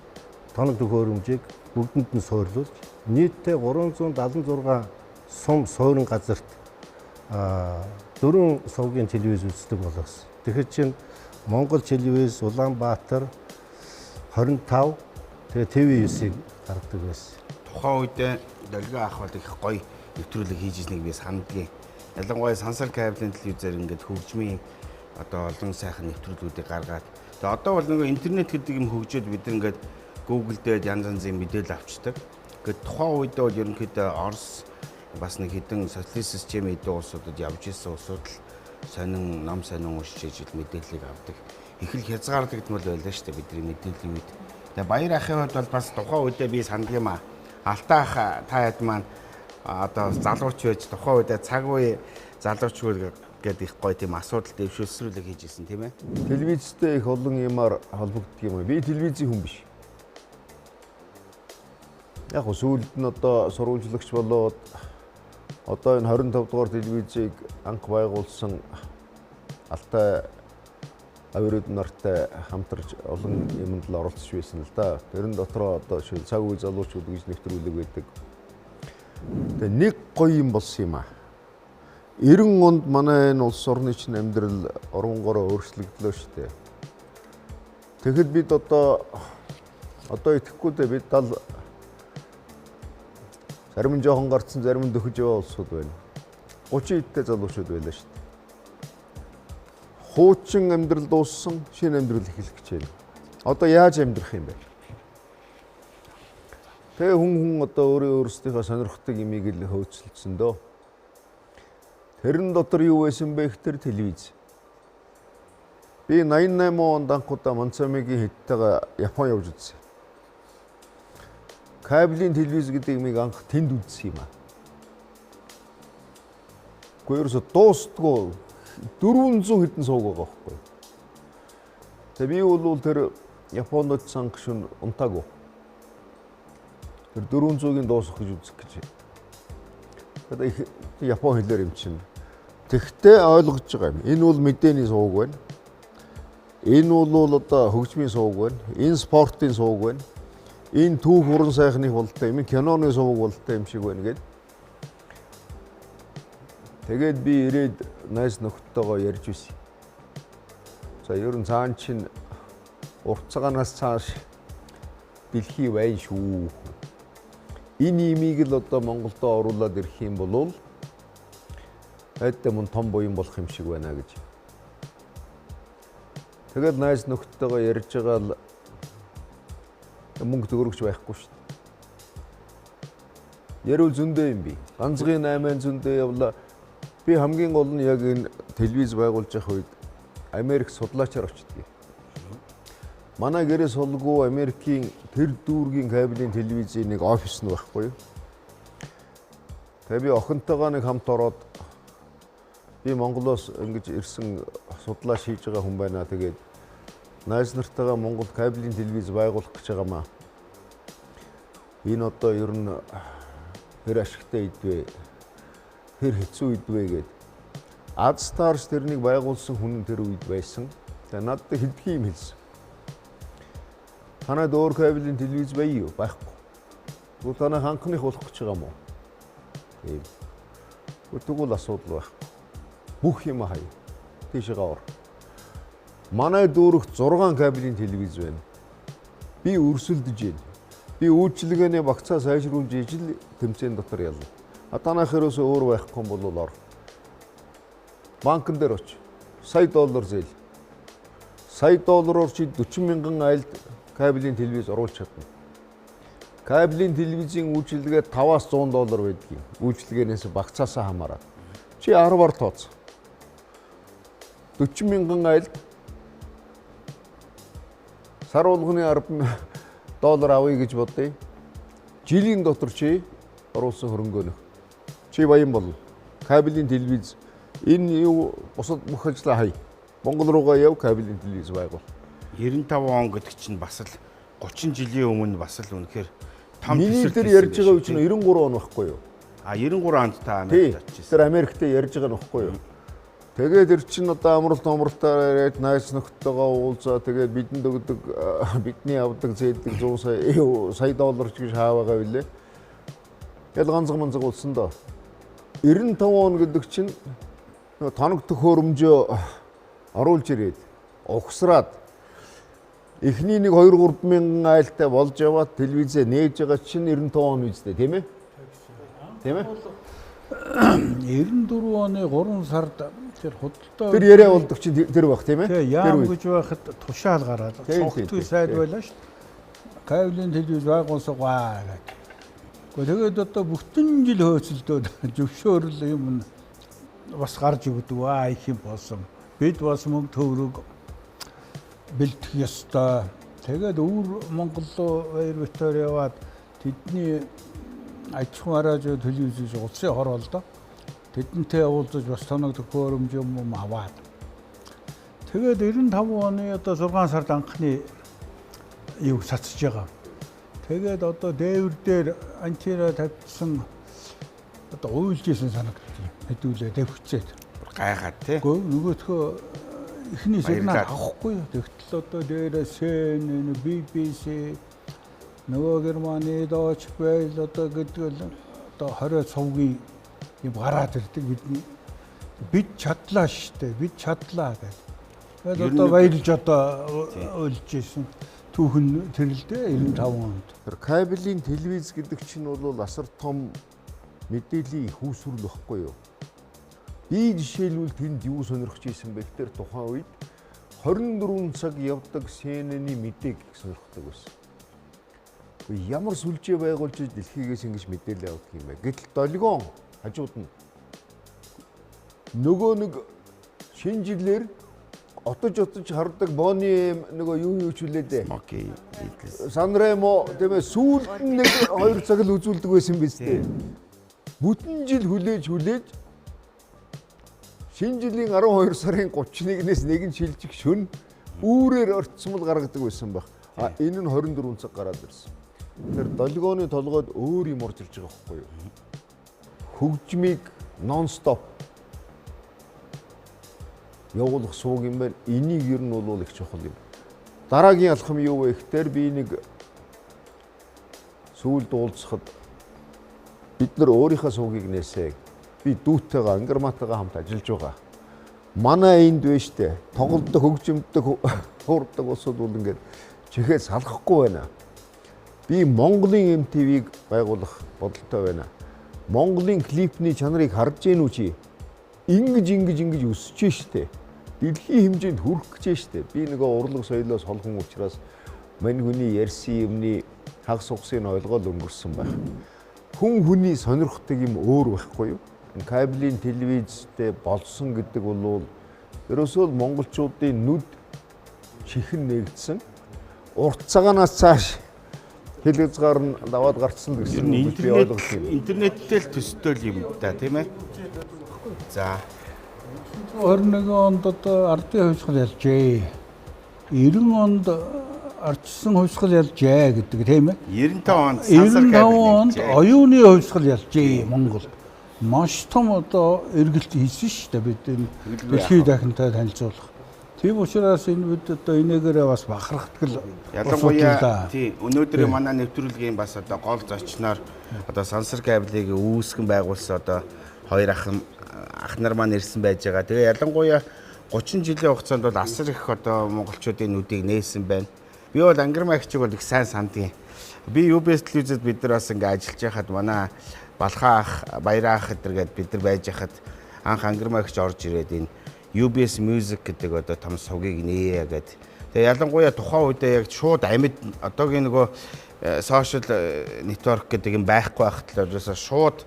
тоног төхөөрөмжийг бүгдэнд нь суурлуулж нийтдээ 376 сум суурин газарт 4 сувгийн телевиз үздэг болгосон. Тэгэхээр чинь Монгол телевиз, Улаанбаатар 25 тэгээ ТV9-ийг гаргадаг байсан. Тухайн үед Долгион ах бол их гоё нэвтрүүлэг хийж ирснийг би сандгийн. Ялангуяа сансар кабелийн телевизээр ингээд хөгжмийн одоо олон сайхан нэвтрүүлгүүдийг гаргаад тэгээ одоо бол нөгөө интернет гэдэг юм хөгжөөд бид ингээд Google дээр янз янзын мэдээлэл авчдаг. Ингээд тухайн үед бол ерөнхийдөө Орос бас нэг хэдэн социалист системийн эдэн улсуудад явж исэн улсууд л сонин ном сонин уншиж ижил мэдээллийг авдаг. Их л хязгаарлагдмал байлаа шүү дээ бидний мэдээллийн үед. Тэгээ Баяр ахын хувьд бол бас тухайн үедээ би санддаг юм аа. Алтаа ах та хэд маань одоо залууч байж тухайн үедээ цаг үе залуучгүй гэдэг их гоё тийм асуудал дэвшүүлсрүүлэг хийж исэн тийм ээ. Телевизтэй их олон юмар холбогддог юм. Би телевизийн хүн биш. Яг гоо сүүлд нь одоо сурвалжлагч болоод одоо энэ 25 дугаар телевизийг анх байгуулсан Алтай авирууд нартай хамтарч олон юмд л оролцож байсан л да. Тэрэн дотроо одоо жишээл цаг үе залуучууд гэж нэвтрүүлэг байдаг. Тэгээ нэг гоё юм болсон юм аа. 90 онд манай энэ улс орны чинь амьдрал оронгороо өөрчлөгдлөө шүү дээ. Тэгэхэд бид одоо итгэхгүй дээ бид 70 зарим нь жоохон гарцсан, зарим нь дөхөж яваа улсууд байна. 30 эдтэй залуучууд байлаа шүү дээ. Хуучин амьдрал дууссан, шинэ амьдрал эхлэх гэж байна. Одоо яаж амьдрах юм бэ? Тэгээ хүн одоо өөрсдийнхөө сонирхдаг имийг л хөөцөлдсөн дөө. Тэрэн дотор юу байсан бэ гэхээр телевиз. Би 88 онд анхудаа Мансамигийн хэдтэйгээ Япон явж үзсэн. Кабелийн телевиз гэдэг юмыг анх тэнд үзсэн юм аа. Гэхдээ ерөөсө дуустдаггүй 400 хэдэн сууг байгаа байхгүй. Тэгээ би бол тэр Японд очсон гişүн унтаагүй. Тэр 400-ийн дуусах гэж үзэх гэж. Одоо их Япон хэлээр юм чинь. Тэгтээ ойлгож байгаа юм. Энэ бол мэдээний сууг байна. Энэ бол одоо хөгжмийн сууг байна. Энэ спортын сууг байна. Энэ түүх уран сайхны болтой юм, киноны сувг болтой юм шиг байна гэд. Тэгээд би ирээд найз нөхдөдөө ярьж байсан. За ер нь цаан чинь урт цагаанаас цааш дэлхий байна шүү. Энэ имийг л одоо Монголдо оруулаад ирэх юм бол айдтай мөн том буян болох юм шиг байна гэж. Тэгээд найз нөхдөдөө ярьж байгаа л мөнгө төгрөгч байхгүй шүү дээ. Ярил зөндөө юм би. Ганцгийн 8 зөндөө явлаа. Би хамгийн гол нь яг энэ телевиз байгуулж явах үед Америк судлаачаар очдөг. Манай гэрээ сулгүй Америкийн тэр дүүргийн кабелийн телевизийн нэг офис нь байхгүй юу? Тэгээ би охинтойгоо нэг хамт ороод би Монголоос ингэж ирсэн судлаа шийдэж байгаа хүн байна. Тэгээд найз нартайгаа Монгол кабелийн телевиз байгуулах гэж байгаамаа. Энэ одоо ер нь хэр ашигтай идвэ, хэр хэцүү идвэ гэд. Адстарс тэрнийг байгуулсан хүн нь тэр үед байсан. Тэгээ надад хэдхэн юм хэлсэн. Танад өөр кабелийн телевиз байв юу? Байхгүй. Тэгвэл танай ханхных болох гэж байгаа юм уу? Тийм. Тэгвэл асуудал байхгүй. Бүх юм хаяа. Тийшээгээ ор. Манай дүүрэгт 6 кабелийн телевиз байна. Би өрсөлдөж байна. Би үйлчилгээний багцаа сайжруулж ижил тэмцээн дотор ялна. А танайх ерөөсөө өөр байхгүй юм бол ор. Банкн дээр оч. Сая доллар зээл. Сая доллараар чи 40 мянган айлд кабелийн телевиз оруулж чадна. Кабелийн телевизийн үйлчилгээ 5-аас 100 доллар байдгийг. Үйлчилгээнээс багцаасаа хамаарат. Чи 10-аар тооц. 40 мянган айлд сар болгоны 10 доллар авъя гэж бодъё. Жилийн дотор чи оруулсан хөрөнгөө нөх. Чи баян болно. Кабелийн телевиз энэ юу бусад бүх ажлаа хай. Монгол руугаа яв, кабелийн телевиз байгуул. 95 он гэдэг чинь бас л 30 жилийн өмнө бас л үнэхээр том Миний төсөл тэр хийсэн ярьж байгаа байх үе чинь 93 он байхгүй юу? А 93 онд та Тий. Америкт очижсэн. Тэр Америкт ярьж байгаа нь байхгүй юу? Тэгээд тэр чинь одоо амралт амралтаар яриад найз нөхдөдөө уулзаа тэгээд бидэнд өгдөг бидний авдаг зээлдэг 100 сая сая доллар ч гэж хааваа билээ. Ял ганцхан манцаг болсон доо. 95 он гэдэг чинь нөгөө тоног төхөөрөмжөө оруулж ирээд угсраад эхний нэг 2 3 мянган айлтай болж яваад телевизээ нээж байгаа чинь 95 он үстэй тийм ээ? Тийм ээ? 94 оны 3 сард тэр худалдаа Тэр яриа болдог чинь тэр баг тийм ээ? Тий, Тэр яам үед. гэж байхад тушаал гараад Тий, тий, цогтгүй тий, сайд тий. байлаа шүү дээ. Кабелийн телевиз байгуулсагаа гэдэг. Гэхдээ тэгээд одоо бүтэн жил хөөцөлдөөд зөвшөөрөл юм нь бас гарч өгдөг аа их юм болсон. Бид бас мөнгө төгрөг бэлтгэх ёстой. Тэгээд өвөр Монгол руу баяр битээр яваад тэдний аж ахуйн харааж телевизээс улсын хор болдоо. Тэдэнтэй уулзаж бас тоног төхөөрөмж юм аваад. Тэгээд 95 оны одоо 6 сард анхны юу сацж байгаа. Тэгээд одоо дээвэр дээр антира тавьчихсан одоо уйлж исэн санагдчих. Хэдүүлээ дэвхцээд. Гайхаад тий. Гэхдээ нөгөөтгөө эхний сигнал Баярлаад. авахгүй. Тэгтэл одоо дээрээ CNN, BBC нөгөө Германы Deutsche Welle одоо гэдэг л одоо 20 цувгийн юм гараад ирдэг бидний. Бид чадлаа штэ. Бид чадлаа гэдэг. Тэгээд Ер нь одоо баярлж одоо уйлж исэн түүхэн тэр л дээ 95 онд. Тэр кабелийн телевиз гэдэг чинь бол асар том мэдээллийн их үүсвэрлэл байхгүй юу? Би жишээлбэл тэнд юу сонирхож исэн бэ гэхээр тухайн үед 24 цаг явдаг CNN-ийн мэдээг их сонирхдаг байсан. Гэхдээ ямар сүлжээ байгуулж дэлхийгээс ингэж мэдээлэл авдаг юм бэ? Гэтэл долгион хажууд нь нөгөө нэг шинэ жилээр отож хардаг Бонни нөгөө юу юу ч үлээ дээ. Окей. Beatles. Санремо тийм ээ сүүлд нь нэг 2 цаг л үзүүлдэг байсан биз дээ. Бүтэн жил хүлээж шинэ жилийн 12 сарын 31-ээс нэгэн шилжих шөнө үүрээр орцмол гаргадаг байсан байх. А энэ нь 24 цаг гараад ирсэн. Тэр долгионы толгойд өөр юм орж ирж байгаа байхгүй юу? Хөгжмийг нон стоп явуулах сууг юм байна. Энийг ер нь бол их чухал юм. Дараагийн алхам юу вэ гэхээр би нэг сүүлд уулзахад бид нар өөрийнхөө суугийг нээсэ. Би дүүтэйгээ Ангарматайгаа хамт ажиллаж байгаа. Манай энд вэ штэ. Тоглолдог, хөгжимдөг, хуурдаг улсууд бол ингээд чихээ салгахгүй байна. Би Монголын MTV-г байгуулах бодолтой байна. Монголын клипний чанарыг харж гин үү чи? Ингэж ингэж ингэж өсөж штэ. Дэлхийн хэмжээнд хүрэх гэж штэ. Би нөгөө урлаг соёлоос холхон учраас мань хүний ярьсан юмны хагас угсыг ойлгоод өнгөрсөн байх. Хүн хүний сонирхдаг юм өөр байхгүй юу? Кабелийн телевизтэй болсон гэдэг бол ерөөсөө л монголчуудын нүд чихэн нэгдсэн. Урт цагаанаас цааш хэл хязгаар нь даваад гарцсан гэсэн үг би ойлгох юм. Интернеттэй л төстэй л юм да, тийм ээ. За. 21 онд одоо ардын хувьсгал ялжээ. 90 онд ардчсан хувьсгал ялжээ гэдэг тийм ээ. 95 онд сансар 95 кабель онд нэгжээ. оюуны хувьсгал ялжээ Монголд. Маш том одоо эргэлт хийсэн шүү дээ бид энэ дэлхийд дахинтай танилцуулах. Тийм учраас энэ бид одоо энэгээрээ бас бахархдаг л Ялангуяа тий өнөөдөр манай нэвтрүүлгийн бас одоо гол зочноор одоо сансар кабелийг үүсгэн байгуулсан одоо хоёр ах нар маань ирсэн байж байгаа. Тэгээ ялангуяа 30 жилийн хугацаанд бол асар их одоо монголчуудын нүдийг нээсэн байна. Би бол Ангирмаа эгчийг бол их сайн сандгийн. Би UBS телевизэд бид нар бас ингээ ажиллаж байхад манай Балхаа ах, Баяраа ах гэдэргээд бид нар байж байхад анх Ангирмаа эгч орж ирээд энэ UBS Music гэдэг одоо том сувгийг нээе гэд. Тэгээ ялангуяа тухайн үедээ яг шууд амьд одоогийн нөгөө social network гэдэг юм байхгүй байхад л ерөөсөө шууд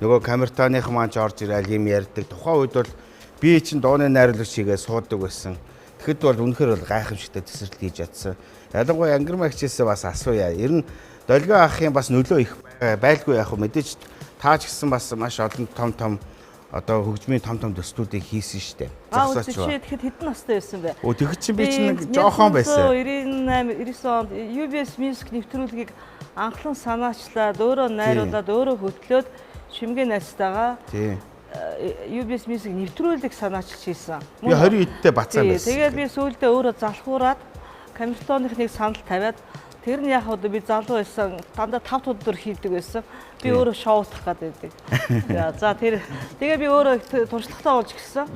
нөгөө камертоных маань ч орж ирээл юм ярьдаг. Тухайн үед бол би чинь дууны найруулагч хийгээ суудаг байсан. Тэгэхэд бол үнэхээр бол гайхамшигтай тесрэлт хийж чадсан. Ялангуяа Ангирмаа эгчээсээ бас асууя. Ер нь Долгион ахын бас нөлөө их байлгүй яг хөө мэдээж таа ч гэсэн бас маш олон том том одоо хөгжмийн том том төслүүдийг хийсэн шүү дээ. Аа үзэж чи тэгэхэд хэдэн настай байсан бэ? Өө тэгэхэд чи би чинь нэг жоохон байсан. 98 99 онд UBS Music нэвтрүүлгийг анхлан санаачлаад өөрөө найруулад өөрөө хөтлөөд Шимгийн найзтайгаа тий UBS Music нэвтрүүлэг санаачилж хийсэн. Би 20 эдтэй бацаан байсан. Тэгээд би сүүлдээ өөрөө залхуураад камертоных нэг санал тавиад тэр нь яг одоо би залуу байсан дандаа 5 өдөр хийдэг байсан. Би өөрөө шоудах гэдэг байдаг. За тэр тэгээ би өөрөө туршлагатай болж гисэн.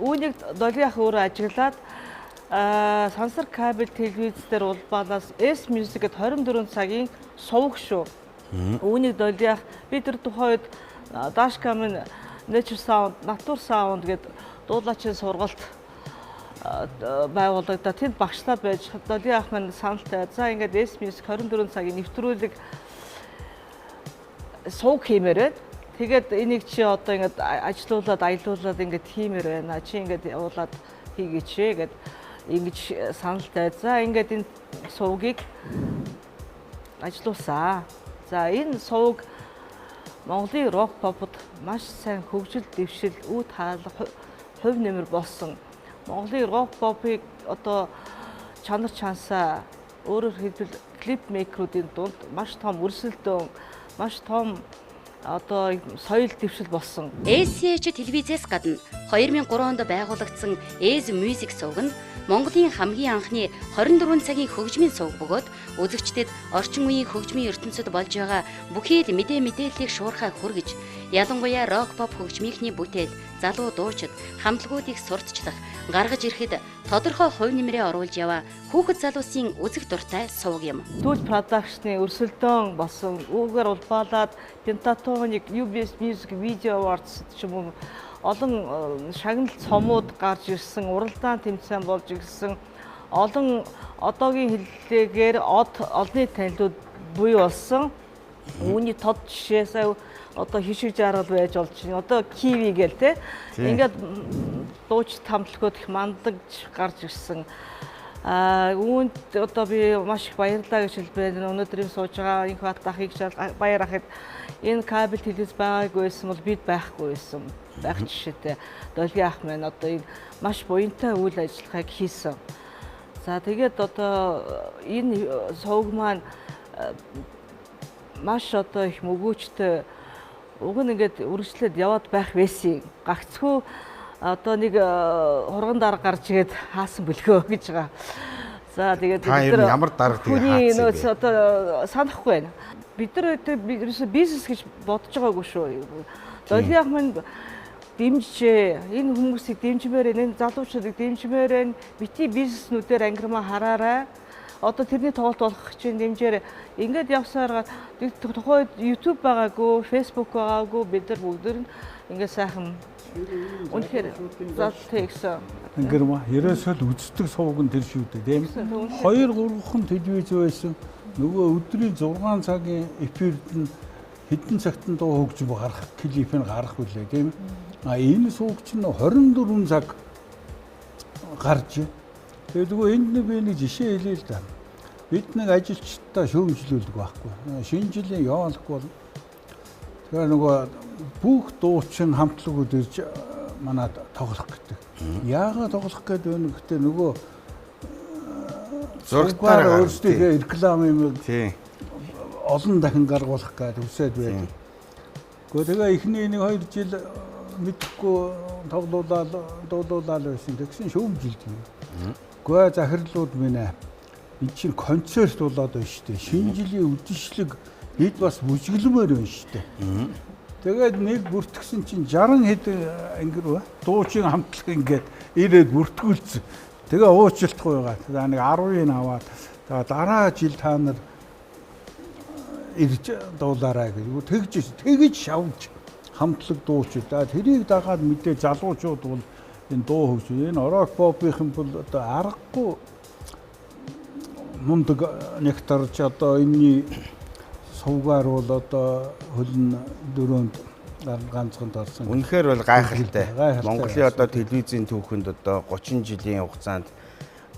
Үүнийг Долгион ах өөрөө ажиглаад сансар кабель телевиз дээр улбаалаас S Music гэд 24 цагийн сувг шүү. Үүнийг Долгион ах би тэр тухайн үед Dashcam-ын Nature Sound, Nature Sound гэд дуулаачийн сургалт байгуулагдаа тэнд багшлаад байж Долгион ах маань санал тавиад за ингээд S Music 24 цагийн нэвтрүүлэг сувг хиймээр байна. Тэгээд энийг чи одоо ингээд ажилуулад аялуулад ингээд хиймээр байна. Чи ингээд явуулаад хийгээч гэд ингэж санал тавиад за ингээд энэ сувгийг ажилуулсан. За энэ сувг Монголын рок попод маш сайн хөгжил дэвшил үе таалга хувь нэмэр болсон. Монголын рок попыг одоо чанар чансаа өөрөөр хэлбэл клип мейкерүүдийн дунд маш том өрсөлдөөн, маш том одоо соёл дэвшил болсон. SCH телевизээс гадна 2003 онд байгуулагдсан S Music сувг нь Монголын хамгийн анхны 24 цагийн хөгжмийн сувг бөгөөд үзэгчдэд орчин үеийн хөгжмийн ертөнцид болж байгаа бүхий л мэдээ мэдээллийг шуурхай хүргэж, ялангуяа рок поп хөгжмийнхний бүтээл, залуу дуучид, хамтлагуудыг сурталчлах, гаргаж ирэхэд тодорхой хувь нэмрээ оруулж яваа хүүхэд залуусын үзэх дуртай сувг юм. Түүл продакшны өрсөлдөөн болсон. Үүгээр улбаалаад Pentatonix, UBS Music Video Awards ч юм уу олон шагнал цомууд гарч ирсэн, уралдаан тэмцээн болж ирсэн. Олон одоогийн хэллэгээр од олонний танилуд буй болсон. Үүний тод жишээ сая одоо хишиг жаргал байж болж байна. Одоо киви гээл те. Ингээд дууч хамтлагууд их мандагж гарч ирсэн. Үүнд одоо би маш их баярлалаа гэж хэлбэл өнөөдөр юм сууж байгаа инх бат ахыг баяр ахад энэ кабель телевиз байгаагүй байсан бол бид байхгүй байсан. Байх жишээтэй. Долгион ах маань одоо энэ маш буянтай үйл ажиллагааг хийсэн. За тэгээд одоо энэ сувг маань маш одоо их мөгөөчтэй уг нь ингээд үргэлжлээд яваад байх байсан. Гагцхүү одоо нэг хурган дарга гарч игээд хаасан бөлгөө гэж байгаа. За тэгээд бид нар ямар дарга тэгээ хаасан бэ? Одоо санахгүй байна. Бид нар ерөөсөө бизнес гэж бодож байгаагүй шүү. Долгион ах маань дэмжижээ. Энэ хүмүүсийг дэмжмээр байна, энэ залуучуудыг дэмжмээр байна. Бити бизнеснүүдээр ангирмаа хараарай. Одоо тэрний тоглолт болох чинь дэмжээр ингээд явсаар тухайн үед YouTube байгаагүй, Facebook байгаагүй, бид нар бүгд нь ингээд сайхан үнэхээр залттай гэсэн. Ингэр ма ерөөсөө л үздэг сувг нь тэр шүү дээ, тийм. 2 3хан телевиз байсан. Нөгөө өдрийн 6 цагийн эфирд нь хэдэн цагт нь дуу хөгжим гарах, клип нь гарах үлээ, тийм. А энэ сувг чинь 24 цаг гарч. Тэгээд нөгөө энд нэг би нэг жишээ хэлье л да. Бид нэг ажилчдаа шүүмжлүүлдэг байхгүй. Шинэ жилийн ёолк бол тэгэхээр нөгөө бүх дуучин хамтлагууд ирж манад тоглох гэдэг. Яагаад тоглох гэдэг вэ гэхдээ нөгөө зурагтаар өөрсдийнхээ реклам юм олон дахин гаргуулах гэдэг үсээд байдаг. Гэхдээ тэгээ эхний 1 2 жил мэдэхгүй тоглуулаад дуулуулаад байсан. Тэгсэн шүүмжилдэг. Гэхдээ захирлууд минь ээ эн чинь концерт болоод байна шүү дээ. Шинэ жилийн үдшилэг бид бас бүжиглэмээр байна шүү дээ. Тэгээд нэг бүртгэсэн чинь 60 хэд ангир ба дуучин хамтлаг ингээд ирээд бүртгүүлсэн. Тэгээ уучлахгүй байгаа. За нэг 10-ыг аваад за дараа жил та нар ирж дуулаарай гэж. Тэгж шавж хамтлаг дуучид. За тэрийг дагаад мэдээ залуучууд бол энэ дуу хөгжим. Энэ рок попийн бол одоо аргагүй мундаг нектарч одоо энэний сувгаар бол одоо хөлн дөрөөнд ганцхан орсон. Үнэхээр бол гайхалтай. Монголын одоо телевизийн түүхэнд одоо 30 жилийн хугацаанд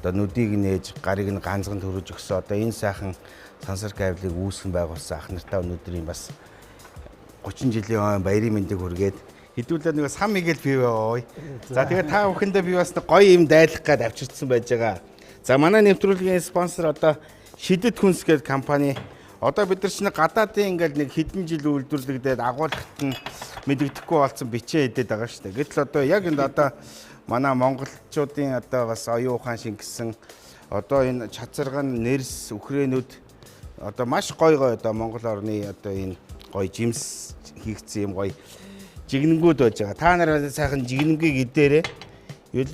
одоо нүдийг нээж, гарыг нь ганцхан төрөж өгсөн. Одоо энэ сайхан сансар кабелийг үүсгэн байгуулсан ах нартаа өнөөдрийн бас 30 жилийн ой баярын мэндийг хүргээд хэдүүлээ нэг сам игээл бий байгаа. За тэгээ та бүхэндээ би бас гоё юм дайлах гээд авчирсан байж байгаа. За манай нэвтрүүлгийн спонсор одоо Шидэт хүнс гэдэг компани. Одоо бид нар чинь гадаадын ингээл нэг хэдэн жил үйлдвэрлэгдээд агуулгат нь мэдэгдэхгүй болсон бичээ идэд байгаа шүү дээ. Гэтэл одоо яг энд одоо манай монголчуудын одоо бас оюун ухаан шингэсэн одоо энэ чацарган нэрс үхрээнүүд одоо маш гой гой одоо Монгол орны одоо энэ гой жимс хийгдсэн юм гой жигнэнгүүд байж байгаа. Та нар сайхан жигнэнгийг идээрээ.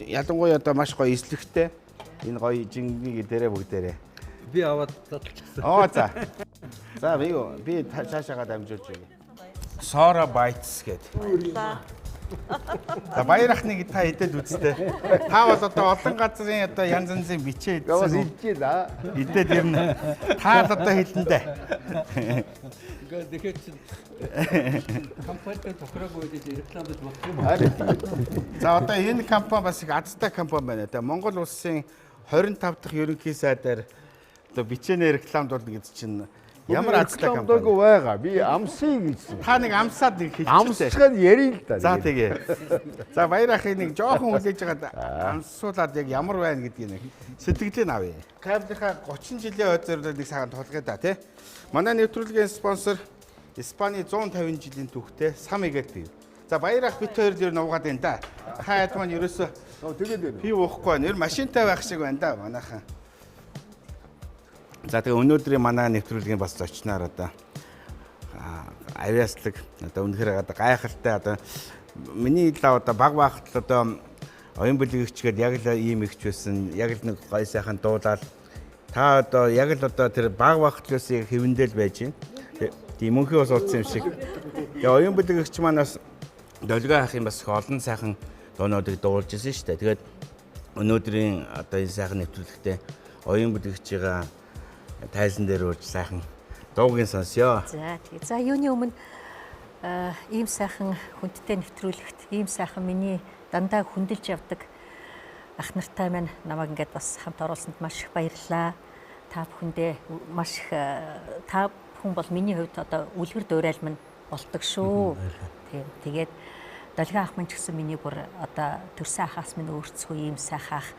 Ялангуяа одоо маш гоё эслэгтэй энэ гоё жигнэнгийг идээрээ бүгдээрээ. Би аваад задлчихсан. Оо за. За би цаашаагаа дамжуулж өгье. Sora Bites гэдэг. За баяр ахныг та идэд үзтээ. Та бол одоо олон газрын одоо янз янзын бичээ идсэн. Яваас идчихээ да. Идэд ирнэ. Та л одоо хэлэндээ. Ингээд тэгэхээр чинь компанитай тохироогүй гэж рекламдаж болох юм. За одоо энэ компани бас их азтай компани байна. Тэгээ Монгол улсын 25 дахь ерөнхий сайдаар одоо бичээний рекламд болно гэж чинь ямар азтай компани байгаа. Би амсыг гэсэн. Та нэг амсаад нэг хэлчихсэн. Амсчаад ярил л да. За тэгээ. За баяр ахыг нэг жоохон хүлээж хагаад амсуулаад яг ямар байна гэдгийг нэг сэтгэлийг авъя. Кабелийнхаа 30 жилийн ой зориулаад нэг сайхан тулгая да тий. Манай нэвтрүүлгийн спонсор Испани 150 жилийн түүхтэй сам игээд бий. За баяр ах бит хоёр л ер нь угаад байна да. Та хэд маань ерөөсөө тэгээд байна. Би уухгүй байна. Ер машинтай байх шиг байна да манайхан. За тэгээ өнөөдрийн манай нэвтрүүлгийн бас зочноор одоо авиаслаг одоо үнэхээр одоо гайхалтай одоо миний лав одоо баг багт л одоо оюун бүлэгчгээд яг л ийм ихч байсан. Яг л нэг гой сайхан дуулаад та одоо яг л одоо тэр баг багт л байсан хэвэндэл байж байна. Тийм мөнхий бас уулзсан юм шиг. Тэгээ оюун бүлэгч маань бас долгион ахын бас их олон сайхан дуунуудыг дуулж ирсэн шүү дээ. Тэгээд өнөөдрийн одоо энэ сайхан нэвтрүүлэгтээ оюун бүлэгчийн тайзан дээр урьж сайхан дуугийн сонсё. За тэгээ. За юуны өмнө ийм сайхан хүндтэй нэвтрүүлэгт ийм сайхан миний дандаа хүндэлж явдаг ах нартай маань намайг ингээд бас хамт оруулсанд маш их баярлалаа. Та бүхэндээ маш их та бүхэн бол миний хувьд одоо үлгэр дуурайл минь болдог шүү. Тийм. Тэгээд долгион ах минь ч гэсэн миний бүр одоо төрсөн ахаас минь өөрцгөө ийм сайхан ах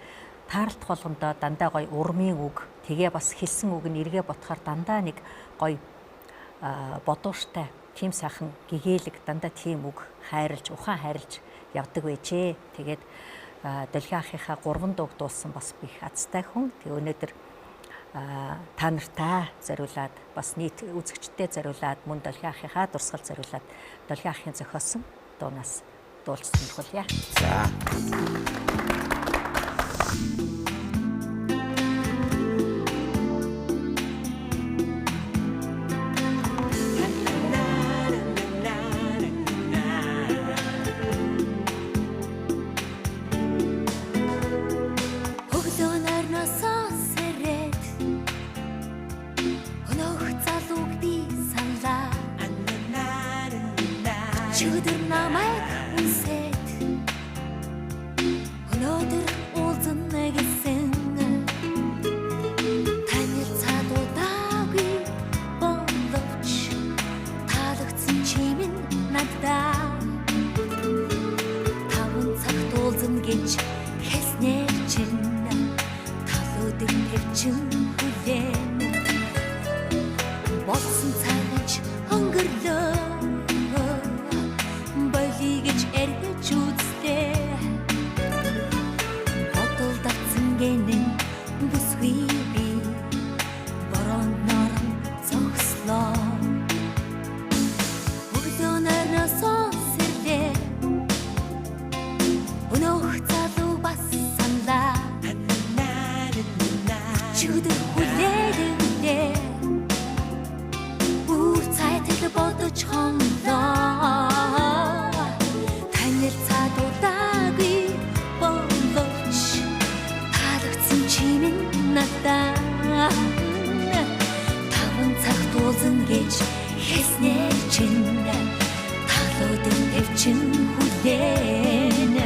таарлах болгондоо дандаа гоё урмын үг, тэгээ бас хэлсэн үг нь эргээ ботхоор дандаа нэг гоё бодууштай тийм сайхан гэгээлэг дандаа тийм үг хайрлж, ухаан хайрлж явдаг байжээ. Тэгээд долгион ахынхаа 3 дууг дуулсан бас би их азтай хүн. Тэгээ өнөөдөр та нартаа зориулаад бас нийт үзэгчдэд зориулаад мөн долгион ахынхаа дурсгал зориулаад долгион ахын зохиосон дуунаас дуулж сонирхолъя. За. Тэр намайг үнсээд өнөөдөр уулзна гэсэн. Танилцаад удаагүй боловч таалагдсан чим нь надад. 5 цагт уулзна гэж хэлснээр чинь тал өдөр төвчин хүлээн. Болсон цагч өнгөрлөө, болий гэж эргэж үзлээ. Бодол татсан гэнэн бүсгүй би бороонд норон зогслоо. Өглөө нарнаас сэрлээ, өнөөх залуу бас саналаа. Өчигдөр хүлээлгэлээ, бүр цайтал бодож хонлоо. Танилцаад удаагүй боловч таалагдсан чим нь надад. 5 цагт уулзна гэж хэлснээр чинь тал өдөр төвчин хүлээн.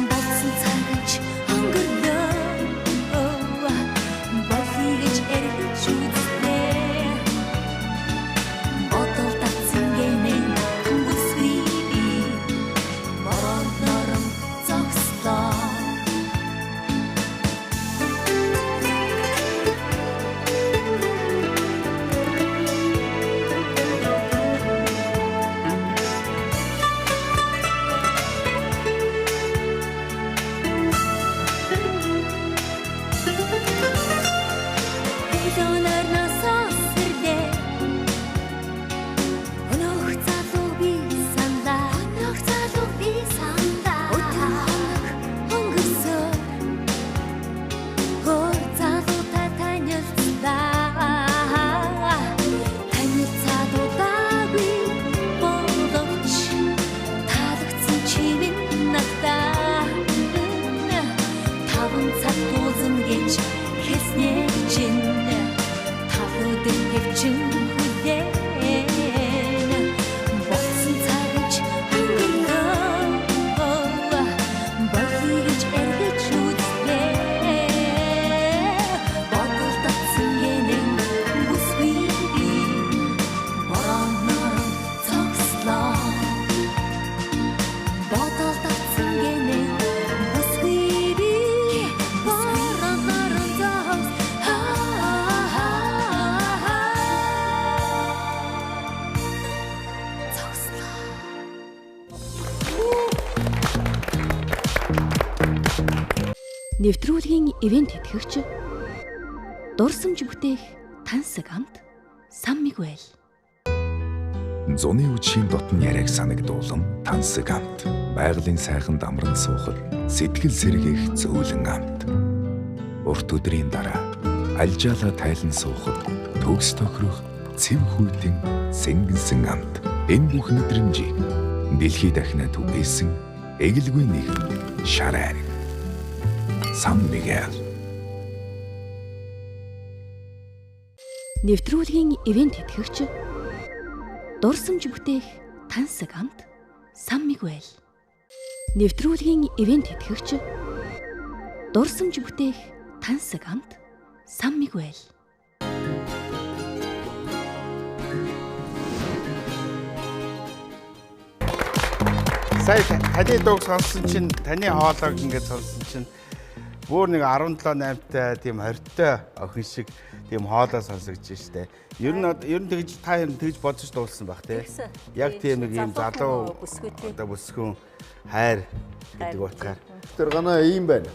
Болсон цагч өнгөрлөө, болий гэж эргэж үзлээ. Бодол татсан гэнэн бүсгүй би бороонд норон зогслоо. Өглөө нарнаас сэрлээ, өнөөх залуу би саналаа. Өнөөх залуу би саналаа. Өдөр хоног өнгөрсөөр өөр залуутай танилцлаа. Танилцаад удаагүй боловч таалагдсан чим нь надад. 5 цагт уулзна гэж хэлснээр чинь тал өдөр төвчин хүлээн. Болсон цагч өнгөрлөө, болий гэж эргэж үзлээ. Бодол татсан гэнэн бүсгүй би бороонд норон зогслоо. Бодол татсан гэнэн бүсгүй би бороонд норон зогслоо. Нэвтрүүлгийн ивент тэтгэгч дурсамж бүтээх тансаг амт Сан Мигуэл. Зуны үдшийн дотн яриаг санагдуулан тансаг амт. Байгалийн сайхан дамран суухад сэтгэл сэргээх зөөлөн амт. Урт өдрийн дараа альжаалаа тайлан суухад төгс тохирох цэв хүйтэн сэнгэнсэн амт. Энэ бүх мэдрэмжийг дэлхий дахина түгээсэн эгэлгүй нэгэн шар айраг. Сан Мигуэл. Нэвтрүүлгийн ивент тэтгэгч дурсамж бүтээх тансаг амт Сан Мигуэл. Нэвтрүүлгийн ивент тэтгэгч дурсамж бүтээх тансаг амт Сан Мигуэл. Сая таны дууг сонссон чинь, таны хоолойг ингээд сонссон чинь бүр нэг 17 8-тай тийм 20-тай охин шиг тийм хоолой сонсогдож штэ. Ер нь тэгж та ер нь тэгж бодож дуулсан байх тий. Яг тийм нэг юм залуу одоо бүсгүн хайр гэдэг утгаар. Тэр ганаа ийм байна.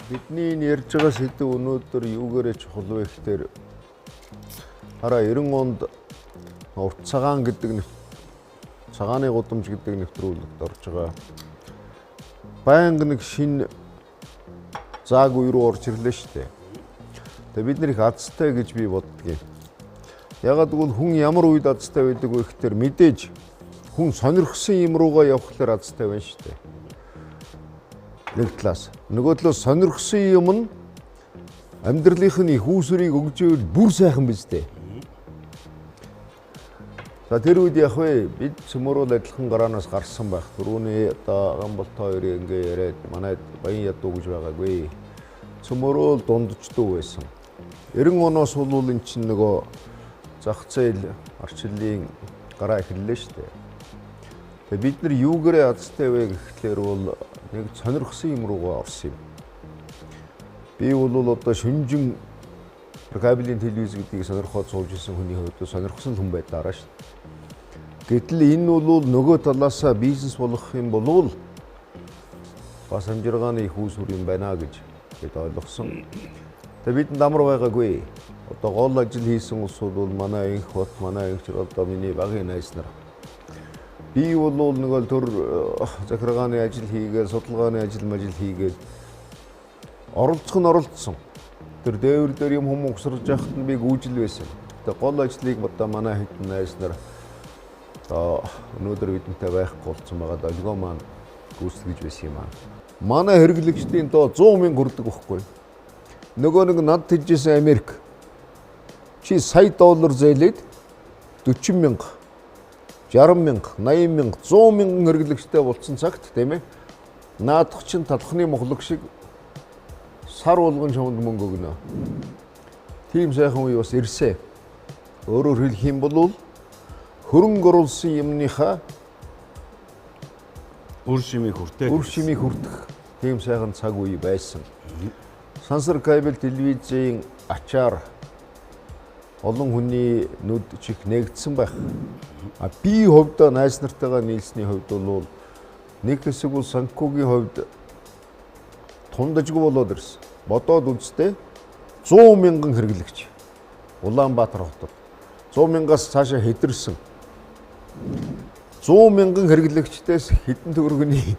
Бидний энэ ярьж байгаа сэдэв өнөөдөр юугаарэ чухал вэ гэхээр хараа 90 онд урт цагаан гэдэг цагааны гудамж гэдэг нэвтрүүлэгт орж байгаа. Байнга нэг шинэ зааг үе рүү орж ирлээ шүү дээ. Тэгээ бид нэр их азтай гэж би боддгийн. Ягаад гэвэл хүн ямар үед азтай байдаг вэ гэхээр мэдээж хүн сонирхсан юм руугаа явхлаар азтай байна шүү дээ. Нэг талаас. Нөгөө талаас сонирхсан юм нь амьдралынх нь их үүсвэрийг өгж ивэл бүр сайхан биз дээ. За тэр үед яг вэ бид цөмөрөл адилхан гараанаас гарсан байх. Түрүүний одоо Гамболт хоёрын ингээ яриад манай Баян ядуу гэж байгаагүй. Цөмөрөөл дундчдуу байсан. 90 оноос бол эн чинь нөгөө зах зээл арчлалын гараа эхэллээ шүү дээ. Тэгээ бид нар юугээрээ азтай вэ гэхлээр бол нэг сонирхсан юм руугаа орсон юм. Би бол одоо шүнжин кабелийн телевиз гэдгийг сонирхоод сууж исэн хүний хувьд сонирхсан хүн байдаараа шүү дээ. Гэтэл энэ бол нөгөө талаасаа бизнес болгох юм бол бас амжиргааны их үүсвэр юм байна гэж бид ойлгосон. Тэгээ бидэнд амар байгаагүй. Одоо гол ажил хийсэн улсууд бол манай инх бот, манай инх одоо миний багийн найз нар. Би бол нөгөө төр захиргааны ажил хийгээд, судалгааны ажил мажил хийгээд оролцох нь оролцсон. Тэр дээвэр дээр юм хүмүүс угсарч яхад нь би гүйжил байсан. Тэгээ гол ажлыг одоо манай хэдэн найз нар одоо өнөөдөр бидэнтэй байхгүй болсон байгаа долгио маань гүйцэтгэж байсан юм аа. Манай хэрэглэгчдийн доо 100 мянга хүрдэг байхгүй. Нөгөө нэг над хэлжсэн Америк чи сая доллар зээлээд 40 мянга, 60 мянга, 80 мянга, 100 мянган хэрэглэгчтэй болсон цагт тийм ээ. Наадах чинь талхны мохлог шиг сар болгон чамд мөнгө өгнө. Тийм сайхан үе бас ирсэн. Өөрөөр хэлэх юм бол хөрөнгө оруулсан юмныхаа үр шимийг хүртэх. Үр шимийг хүртэх тийм сайхан цаг үе байсан. Сансар кабель телевизийн ачаар олон хүний нүд чих нээгдсэн байх. А би хувьдаа найз нартайгаа нийлсний хувьд бол нэг хэсэг бол Санкугийн хувьд тундажгүй болоод ирсэн. Бодоод үзтээ 100 мянган хэрэглэгч Улаанбаатар хотод 100 мянгаас цаашаа хэдэрсэн. 100 мянган хэрэглэгчдээс хэдэн төгрөгийн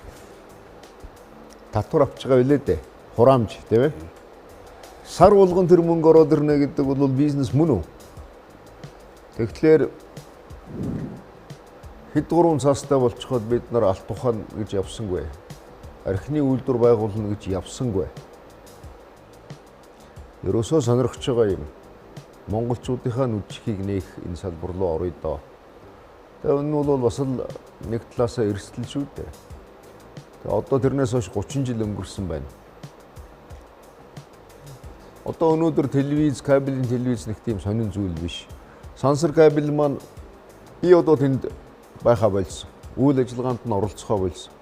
татвар авч байгаа билээ дээ. Хураамж тийм ээ. Сар болгон тэр мөнгө ороод ирнэ гэдэг бол бизнес мөн үү? Тэгэхээр хэд гурван цаастай болцоход бид нар алт ухаан гэж явсангүй. Архины үйлдвэр байгуулна гэж явсангүй. Ерөөсөө сонирхож байгаа юм. Монголчуудынхаа нүд чихийг нээх энэ салбар руу оръё доо. Тэгээ энэ бол бас л нэг талаасаа эрсдэл шүү дээ. Тэгээ одоо тэрнээс хойш 30 жил өнгөрсөн байна. Одоо өнөөдөр телевиз, кабелийн телевиз нэг тийм сонин зүйл биш. Сансар кабель маань би одоо тэнд байхаа болсон. Үйл ажиллагаанд нь оролцохоо болсон.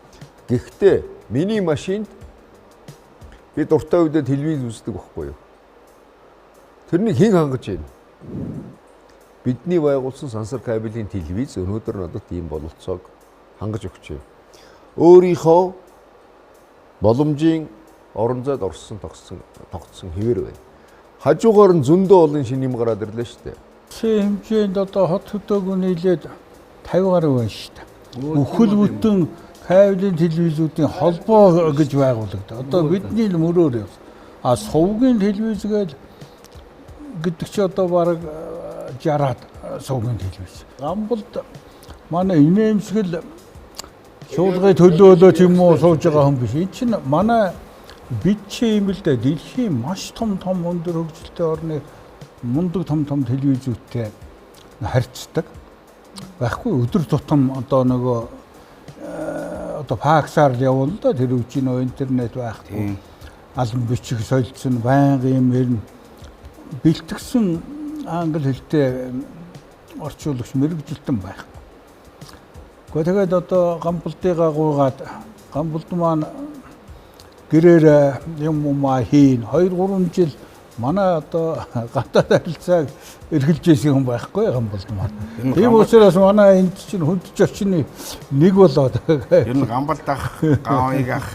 Гэхдээ миний машинд би дуртай үедээ телевиз үздэг байхгүй юу? Тэрнийг хэн хангаж байна? Бидний байгуулсан сансар кабелийн телевиз өнөөдөр надад ийм бололцоог хангаж өгч байна. Өөрийнхөө боломжийн орон зайд орсон тогтсон хэвээр байна. Хажуугаар нь зөндөө олон шинэ юм гараад ирлээ шүү дээ. Улсын хэмжээнд одоо хот хөдөөгөө нийлээд 50 гаруй байна шүү дээ. Бүхэл бүтэн кабелийн телевизүүдийн холбоо гэж байгуулагдав. Одоо бидний л мөрөөр явсан. А сувгийн телевиз гэдэг чи одоо бараг 60-аад сувгийн телевиз. Гамболд манай инээмсгэл шуулгын төлөөлөө ч юм уу сууж байгаа хүн биш. Энэ чинь манай бид чи юм л дээ дэлхийн маш том том өндөр хөгжилтэй орны мундаг том том телевизүүдтэй харьцдаг. Байхгүй өдөр тутам одоо нөгөө одоо факсаар л явна л да тэр үеийн нөө интернет байхгүй. Алан бичих солилцсон байнга юм ярина. Бэлтгэсэн англи хэлтэй орчуулагч мэрэгжилтэн байхгүй. Гэхдээ тэгээд одоо Гамболдыгаа гуйгаад Гамболд маань гэрээр юм умаа хийн 2-3 жил манай одоо гадаад харилцааг эрхэлж байсан юм байхгүй Гамболд маань. Тийм учраас манай энд чинь хүнд орчны нэг болоод. Ер нь Гамболд ах, Гавыг ах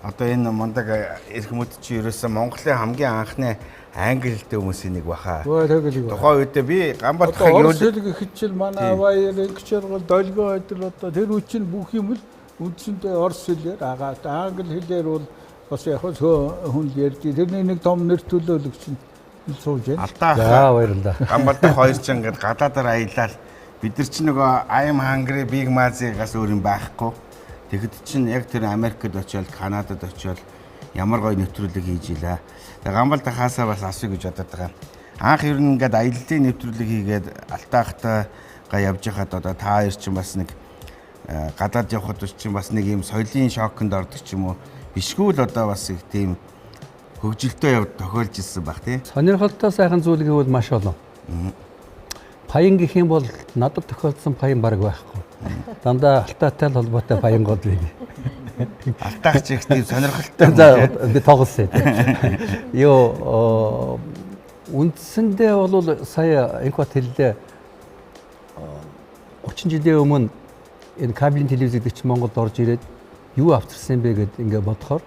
одоо энэ мундаг эрх мэд чи ерөөсөө Монголын хамгийн анхны англи хэлтэй хүмүүсийн нэг баха. Тухайн үедээ би Гамболд ахыг юу гэхэд чинь манай аваа ингэчээр бол долгио өдр одоо тэр үе чинь бүх юм л үндсэндээ орос хэлээр агаад англи хэлээр бол бас яг хүн л ярьдیں۔ Тэрний нэг том нэр төлөөлөгч нь сууж байна. Алдаа. За баярлалаа. Гамболд хоёр ч ингээд гадаадаар аялал бид нар чинь нөгөө I am hungry big mazi-гаас өөр юм байхгүй. Тэгэхэд чинь яг тэр Америкт очиод Канадад очиод ямар гоё нэвтрүүлэг хийж илаа. Тэгээ Гамболд ахаасаа бас асууя гэж бодод байгаа. Анх ер нь ингээд аяллаа нэвтрүүлэг хийгээд Алтаахтай, явж байхад одоо та хоёр чинь бас нэг гадаад явхад чинь бас нэг юм соёлын шоконд ордог ч юм уу. Бишгүй л одоо бас их тийм хөгжилтэй яв тохиолж ирсэн баг тий. Сонирхолтой сайхан зүйл гэвэл маш олон. Паян гэх юм бол надад тохиолдсон паян баг байхгүй. Дандаа алтаатай л холбоотой паян гол би. Алтаач их тийм сонирхолтой. За би тоглосон. Йоо үндсэндээ бол сая Инкот хэллээ 30 жилийн өмнө энэ кабелийн телевиз гэдэг чинь Монголд орж ирээд юу авчирсан бэ гэд ингээ бодохоор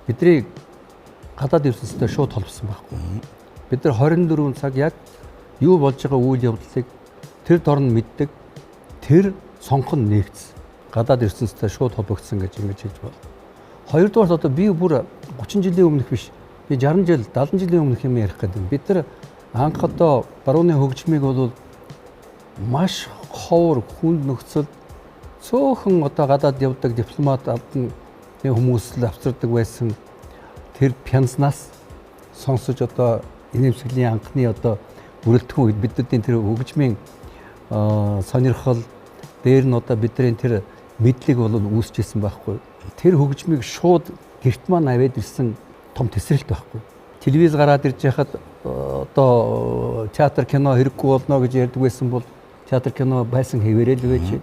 бидний гадаад ертөнцтэй шууд холбосон байхгүй. Бид нар 24 цаг яг юу болж байгаа үйл явдлыг тэр дор нь мэддэг, тэр сонгох нь нэгдсэн. Гадаад ертөнцтэй шууд холбогдсон гэж ингэж хэлж байна. Хоёрдугаар одоо би бүр 30 жилийн өмнөх биш. Би 60 жил, 70 жилийн өмнөх юм ярих гэдэг. Бид нар анх одоо барууны хөгжмийг бол маш ховор хүнд нөхцөлд цөөхөн одоо гадаад явдаг дипломат албаны хүмүүс л авчирдаг байсан тэр пянзнаас сонсож одоо инээмсэглэлийн анхны одоо бүрэлдэхүүн үед бидний тэр хөгжмийн сонирхол дээр нь одоо бидний тэр мэдлэг бол үүсчихсэн байхгүй. Тэр хөгжмийг шууд гэрт маань аваад ирсэн том тесрэлт байхгүй. Телевиз гараад ирж яхад одоо театр кино хэрэггүй болно гэж ярьдаг байсан бол театр кино байсан хэвээрээ л байж.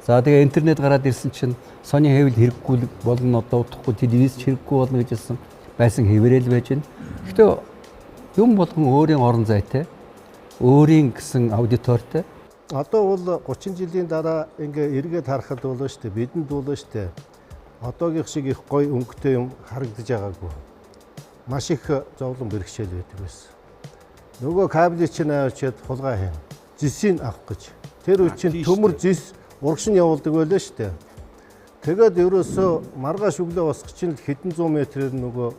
За тэгээ интернет гараад ирсэн чинь Sony хэвэл хэрэггүй болно одоо удахгүй телевиз ч хэрэггүй болно гэж хэлсэн байсан хэвээрээ л байж байна. Гэхдээ юм болгон өөрийн орон зайтай, өөрийн гэсэн аудитортой. Одоо бол 30 жилийн дараа ингээ эргээд харахад болоо шүү дээ. Бидэнд болоо шүү дээ. Одоогийнх шиг их гоё өнгөтэй юм харагдаж байгаагүй. Маш их зовлон бэрхшээл байдаг байсан. Нөгөө кабелийг чинь авчиад хулгай хийн. Зисийг авах гэж. Тэр үе чинь төмөр зис урагш нь явуулдаг байлаа шүү дээ. Тэгээд ерөөсөө маргааш өглөө босох чинь хэдэн зуун метрээр нөгөө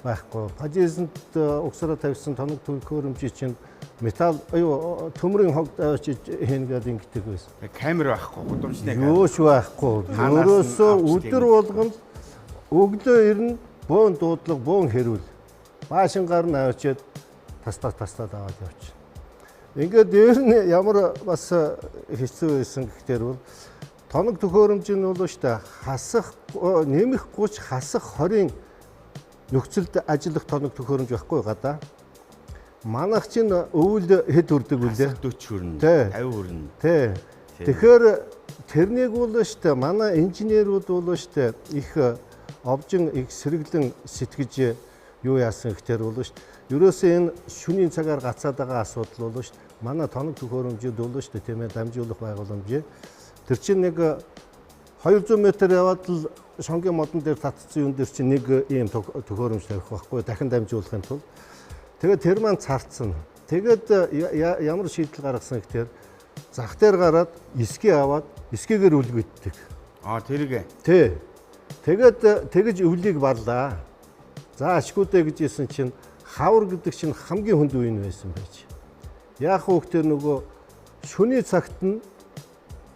байхгүй. Подъезд угсараа тавьсан тоног төхөөрөмжийн чинь металл аюу төмрийн хог авчиж хийн гэдэг ингэдэг байсан. Камер байхгүй, гудамжны камер. Юу ч байхгүй. Ерөөсөө өдөр болгонд өглөө ирнэ, бөөн дуудлага, бөөн хэрүүл. Баашингаар нь авчиад тастаад аваад явчихна. Ингээд дээр нь ямар бас хэцүү байсан гэхээр бол тоног төхөөрөмж нь бол шүү дээ хасах нэмэх 30 хасах 20-ын нөхцөлд ажиллах тоног төхөөрөмж байхгүй гадаа. Манайх чинь өвөл хэд хүрдэг үлээ? 40 хүрнэ. 50 хүрнэ. Тий. Тэгэхээр тэрнийг бол шүү дээ манай инженерүүд бол шүү дээ их овжин их сэргэлэн сэтгэж юу яасан гэхээр бол шүү дээ. Ерөөсөө энэ шөнийн цагаар гацаад байгаа асуудал бол шүү дээ. Манай тоног төхөөрөмжүүд бол шүү дээ тийм ээ дамжуулах байгууламж. Тэр чинь нэг 200 метр яваад л шонгийн модон дээр татцсан юм дээр чинь нэг ийм төхөөрөмж тавих байхгүй дахин дамжуулахын тулд. Тэгээд тэр маань царцсан. Тэгээд ямар шийдэл гаргасан гэхээр зах дээр гараад эсгээ аваад эсгээгээр үлгүйддэг. Аа тэрэг. Тий. Тэгээд тэгж өвлийг барлаа. За ашгүйдэ гэж хэлсэн чинь хавар гэдэг чинь хамгийн хүнд үе нь байсан байж. Яах вэ гэхээр нөгөө шөнийн цагт нь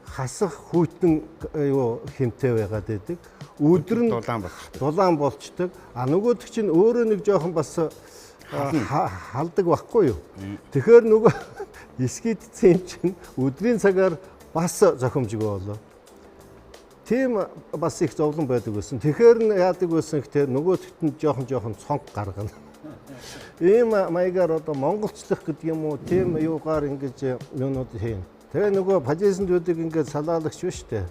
хасах хүйтэн юу хэмтэй байгаад байдаг. Өдөр нь дулаан болчдөг. А нөгөөдөг чинь өөрөө нэг жоохон бас халдаг байхгүй юу. Тэгэхээр нөгөө эсгийдсэн юм чинь өдрийн цагаар бас зохимжгүй болоо. Тийм бас их зовлон байдаг байсан. Тэгэхээр нь яадаг байсан гэхээр нөгөөдөгт нь жоохон цонх гаргана. Ийм маягаар одоо монголчлох гэдэг юм уу, тийм юугаар ингэж юунууд хийн. Тэгээ нөгөө подъездуудыг ингээд салаалагч биш үү?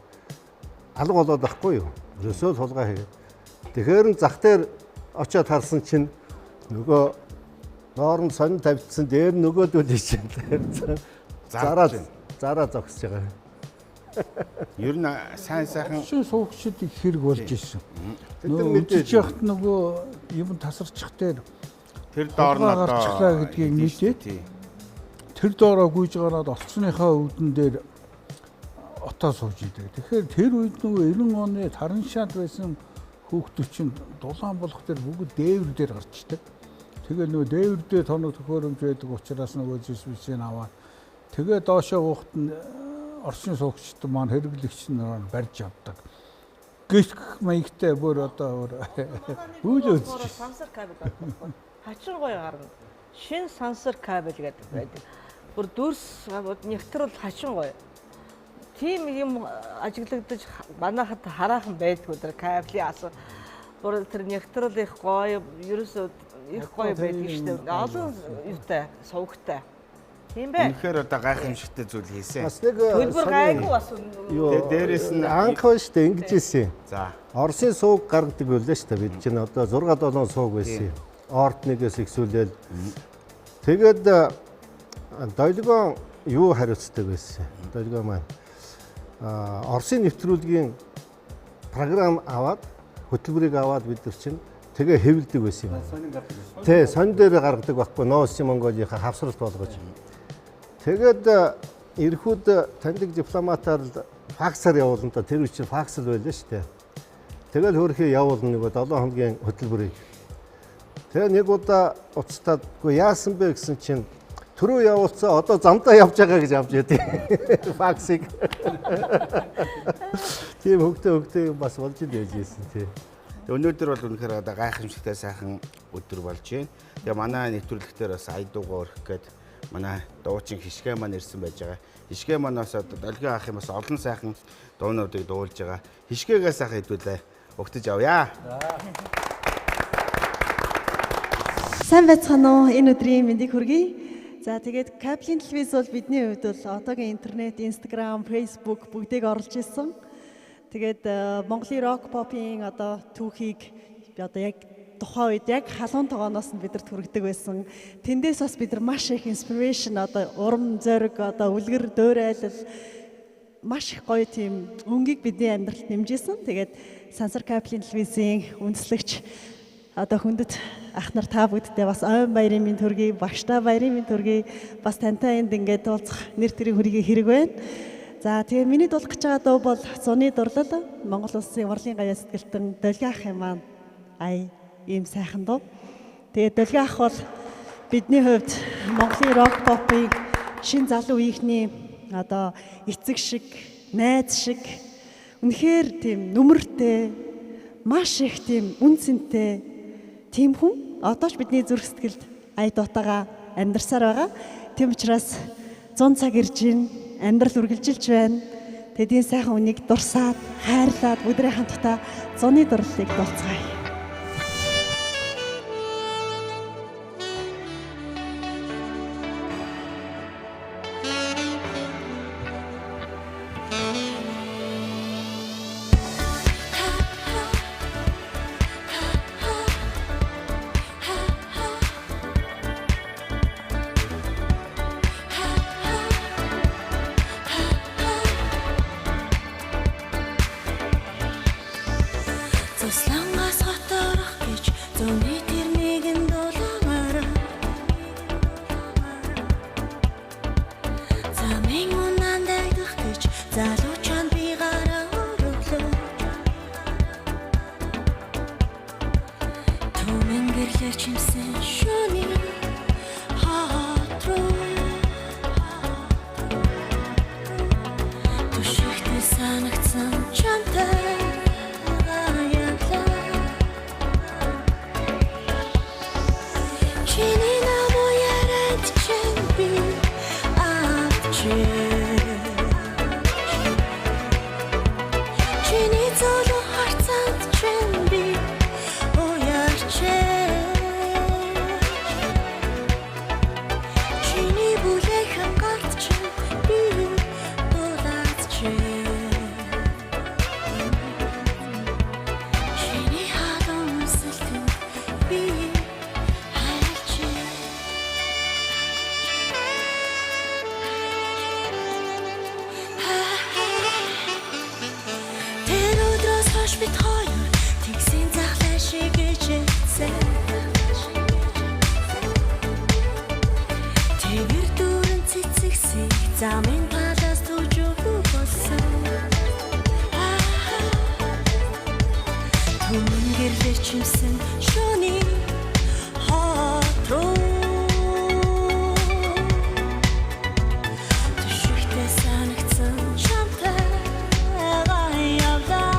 Алга болоод байхгүй юу? Ерөөсөө л хулгай хийгээд. Тэгэхээр нь зах дээр очиод харсан чинь нөгөө доор нь сонин тавьчихсан, дээр нөгөөдөл чинь тавьсан. Зараа зогсож байгаа. Ер нь сайн сайхан шин суугчид их хэрэг болж ирсэн. Нөгөө мэдээж яхад нөгөө юм тасарчих дээр тэр доор нь одоо гарчлаа гэдгийг мэдээд тэр доороо гүйж гараад олцсныхаа өвдөн дээр отоо сууж идэг. Тэгэхээр тэр үед нөгөө 90 оны Тараншаад байсан хүүхдүүд чинь дулаан болох дээр бүгд дээвэр дээр гарчдаг. Тэгээ нөгөө дээвэр дээр тоног төхөөрөмж байдаг учраас нөгөө зис бисийг аваад тэгээ доошоо уухт нь орчин суугчид маань хэрэглэгч нар барьж авдаг. Гэх маягтай бүр одоо үйл үзэж. Сансар кабель байхгүй. Хачин гоё гарна. Шин сансар кабель гэдэг байдаг. Бүр дүрс нягтрал хачин гоё. Тийм юм ажиглагдаж манайхад хараахан байдгүй тэр кабелийн асан. Бүр тэр нягтрал их гоё, ерөөсөө их гоё байдаг шүү дээ. Олон юутай, сувгтай. Тийм бэ? Үнэхээр одоо гайхамшигтай зүйл хийсэн. Бас нэг Төлбөр гайгүй бас юу Тэгээ дээрэс нь анх байна шүү дээ ингэж ийсэн. За. Оросын сууг гаргадаг байлаа шүү дээ. Бид чинь одоо 6 7 сууг байсан юм. Орд нэгээс ихсүүлээл. Тэгээд долгион юу хариуцдаг байсан. Долгион маань Оросын нэвтрүүлгийн програм аваад хөтөлбөрийг аваад бид нар чинь тэгээ хэвлэдэг байсан юм. Тэ сонь дээр гаргадаг байхгүй Новости Монголийнхаа хавсралт болгож. Тэгээд эрхүүд таньдаг дипломатаар л факсаар явуулна да, тэр үе чинь факс л байлаа шүү дээ. Тэгэл хөөрхий явуулна нөгөө 7 хоногийн хөтөлбөрийг. Тэгээ нэг удаа уцтаад үгүй яасан бэ гэсэн чинь түрүү явуулсан одоо замдаа явж байгаа гэж авч яадаг. Факсыг. Тийм хөвгтөө юм бас болж ил яаж ийсэн тий. Өнөөдөр бол үнэхээр одоо гайхамшигтай сайхан өдөр болж байна. Тэгээ манай нэвтрүүлэгтэр бас ая дуугаа өргөх гээд манай дуучин Хишгэ маань ирсэн байж байгаа. Хишгэ маань бас одоо долгион ахын бас олон сайхан дуунуудыг дуулж байгаа. Хишгэгээ сайхан хэдүүлээ өгтөж авъя. Сайн байцгаана уу? Энэ өдрийн мэндийг хүргэе. За тэгээд кабелийн телевиз бол бидний хувьд бол одоогийн интернет, Instagram, Facebook бүгдийг орлож ирсэн. Тэгээд Монголын рок попын одоо түүхийг одоо яг тухайн үед яг халуун тогооноос нь бидэрт хүргэдэг байсан. Тэндээс бас бид нар маш их inspiration одоо урам зориг одоо үлгэр дуурайлал маш их гоё тийм өнгийг бидний амьдралд нэмжсэн. Тэгээд Сансар кабелийн телевизийн үндэслэгч одоо хүндэт ах нар та бүгдтэй бас ойн баярын минь төргий, багштай баярын минь төргий. Бас тантай энд ингээд уулзах нэр төрийн хүргэе хэрэг байна. За тэгээ миний дуулах гэж байгаа дуу бол Зуны дурлал Монгол улсын урлагийн гаяа сэтгэлтэн Долгион ахын маань ая ийм сайхан дуу. Тэгээ Долгион ах бол бидний хувьд Монголын рок попын шин залуу үеийнхний одоо эцэг шиг, найз шиг үнэхээр тийм нүмертэй маш их тийм үн цэнтэй тийм хүн одоо ч бидний зүрх сэтгэлд ая дуутайгаа амьдарсаар байгаа. Тийм учраас 100 цаг ирж гин амьдрал үргэлжилж байна. Тэдний сайхан үнийг дурсаад, хайрлаад бүгдээ хамтдаа зуны дурлалыг дуулцгаая. Цуслангаас хоторох гэж зүүнний тэр нэгэн дулаараа замын унаан дагдах гэж залуу чанд би гараа өрөглөө. Түмэн гэрлэр чимсэн шөнийн хот руу түшигтэй санагдсан чамтай. Чиний намуу яриад чинь би авчээ. Чиний зөөлөн харцанд чинь би уярчээ. Чиний бүлээхэн гарт чинь би дулаацчээ. Чиний халуун үнсэлтэнд би хайлчээ. Тэр өдрөөс хойш бид хоёр тэгсийн захлаа шиг ижээсэн. Тэвэр дүүрэн цэцэгсийг замын талаас түжүүгүй болсон. Түмэн гэрлэр чимсэн шөнийн хот руу түшигтэй санагдсан чамтай явлаа.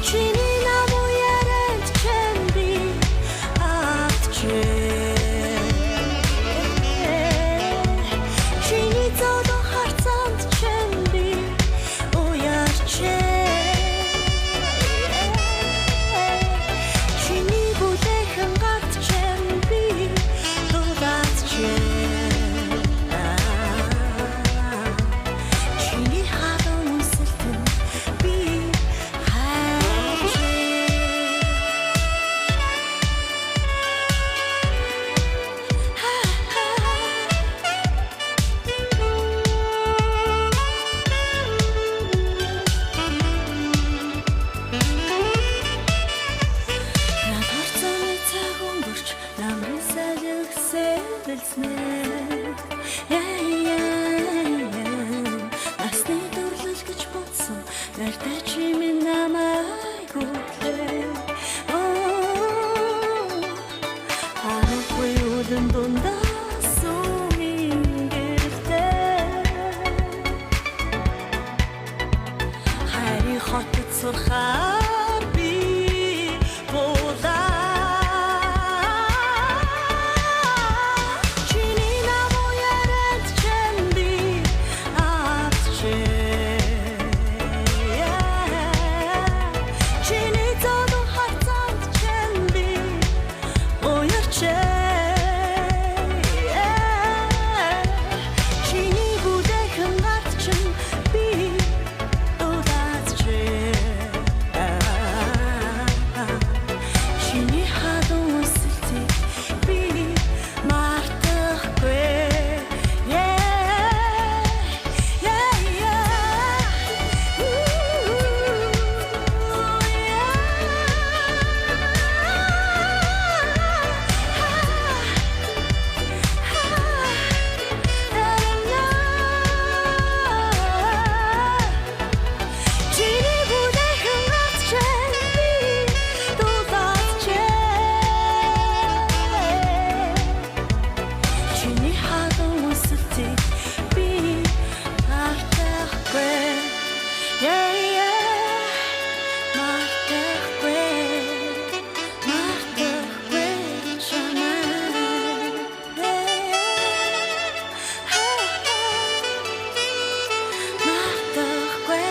Чиний намуу яриад чинь би авчээ. Хотод сурахаар би буулаа. Чиний намуу яриад чам би авчээ. Чиний зовлон харцанд чам би уярчээ. Чиний бүлэхэн гарт чам би дулаацжээ. Чиний халуун үсэлтийг би мартахгүй. Yeah, yeah, yeah. Ooh, yeah. Чиний бүлэхэн гарт чам би дулаацжээ. Чиний халуун үсэлтийг би мартахгүй. Yeah, yeah. Мартахгүй. Мартахгүй чамайг. Мартахгүй.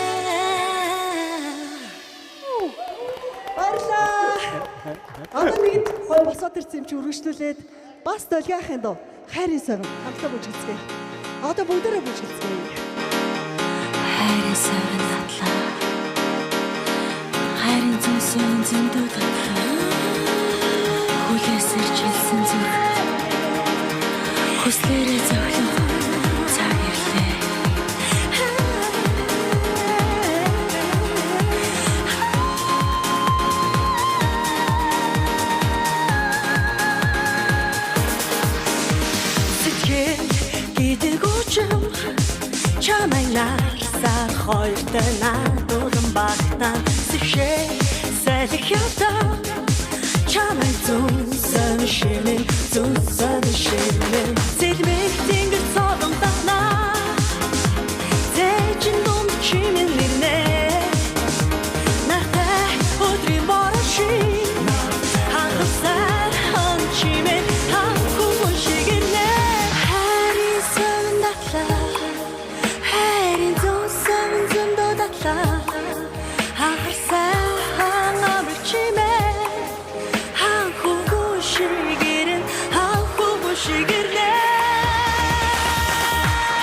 Баярлалаа. Одоо нэгэнд гоё босоод ирсэн юм чи үргэлжлүүлээд бас долгиахын дуу хайрын совин хамтлаа бүжгэлцгээе. Одоо бүгдээрээ бүжгэлцгээе. Хайрын совин надлаа. Хайрын зүнсэн зөндөө татлаа. Хүлээс ирчилсэн зүрх. Хүслээрээ зөглөх цаг ирлээ. Сэтгэл гэдэг үчим чамайг нарсаар хоёртой наадуулан багтан сэвшээ салхи явдаа чамайг зүнсэн шимэн зүнсэн шимэн зэлмэх тэнгэр цолон татнаа зээчин дунд чимэн нэрнэ нартай өдрийн бороо шиг хангасаар хан чимэн ханхүн шиг ирнэ. Хайрын совин датлаа, хайрын зүүн совин зөндөө датлаа. Хахар сайхан амар чимээ хан хүүгүү шиг ирнэ, хан хүүгүү шиг ирнэ.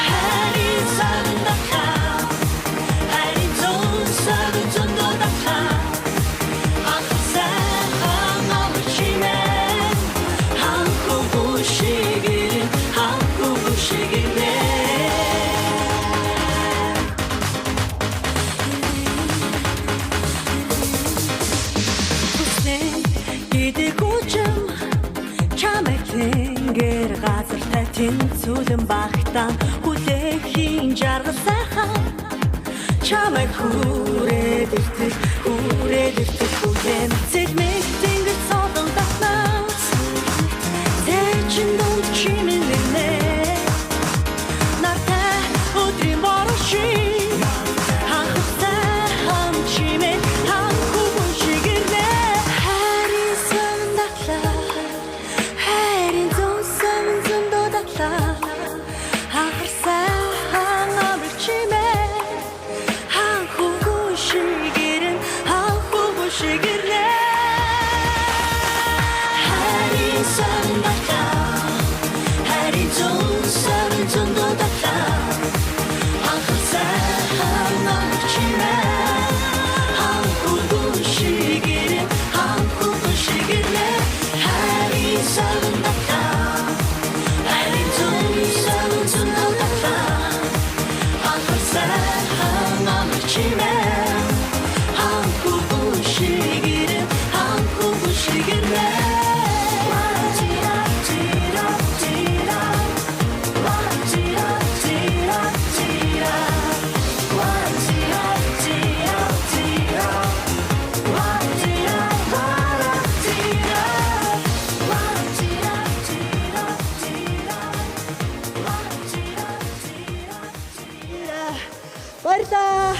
Хайрын совин датлаа, хайрын зүүн совин зөндөө датлаа. Тэнцүүлэн багтаан хүлээхийн жаргал сайхан чамайг хүрээд иртэл хүрээд иртэл хүлээн зэлмэх тэнгэр цолон татнаа зээчин дунд чимэн нэрнэ нартай өдрийн бороо шиг ханхтай хам чимэн ханхүн шиг ирнэ. Хайрын совин датлаа, хайрын зүүн совин зөндөө датлаа. Хахар сайхан амар чимээ ханхүн шиг ирнэ, ханхүн шиг ирнэ. Хайрын совин датлаа, хайрын зүүн совин зөндөө датлаа. Хахар сайхан амар чимээ ханхүн шиг ирнэ, ханхүн шиг ирнэ. Хайрын совин датлаа, хайрын зүүн совин зөндөө датлаа. Хахар сайхан амар чимээ ханхүн шиг ирнэ, ханхүн шиг ирнэ. Баярлалаа.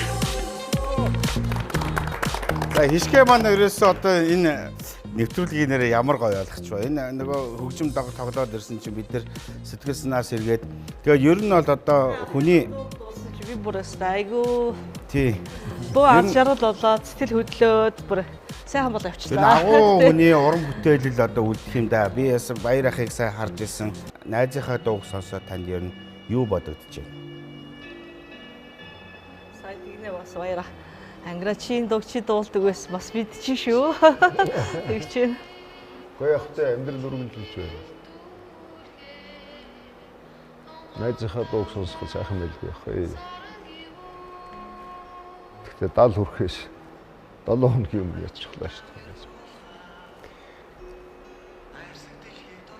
За хишгэ маань ерөөсөө одоо энэ нэвтрүүлгийн нэрээ ямар гоё ойлгоч вэ? Энэ нөгөө хөгжим тоглоод ирсэн чинь бид нар сэтгэл санаа сэргээд тэгээ ер нь бол одоо хүний би бүр өстой айгүй тий. Бөө аз жаргал болоод сэтгэл хөдлөөд бүр сайхан болоо явчихлаа. Энэ агуу хүний уран бүтээлэл одоо үлдэх юм да. Би яасан баяр ахыг сайн харж исэн. Найзынхаа дууг сонсоод танд ер нь юу бодогдож байна? Сая тэгнэ бас баяр ах. Ангирачийн дууг чи дуулдаг байсан бас мэдчихээн шүү. Тэг чинь. Гоё явахтай амьдрал үргэлжилж байна. Найзынхаа дууг сонсоход сайхан байлгүй яах вэ? Гэхдээ 70 хүрэхээс 7 хоногийн өмнө ятчихлаа шүү дээ.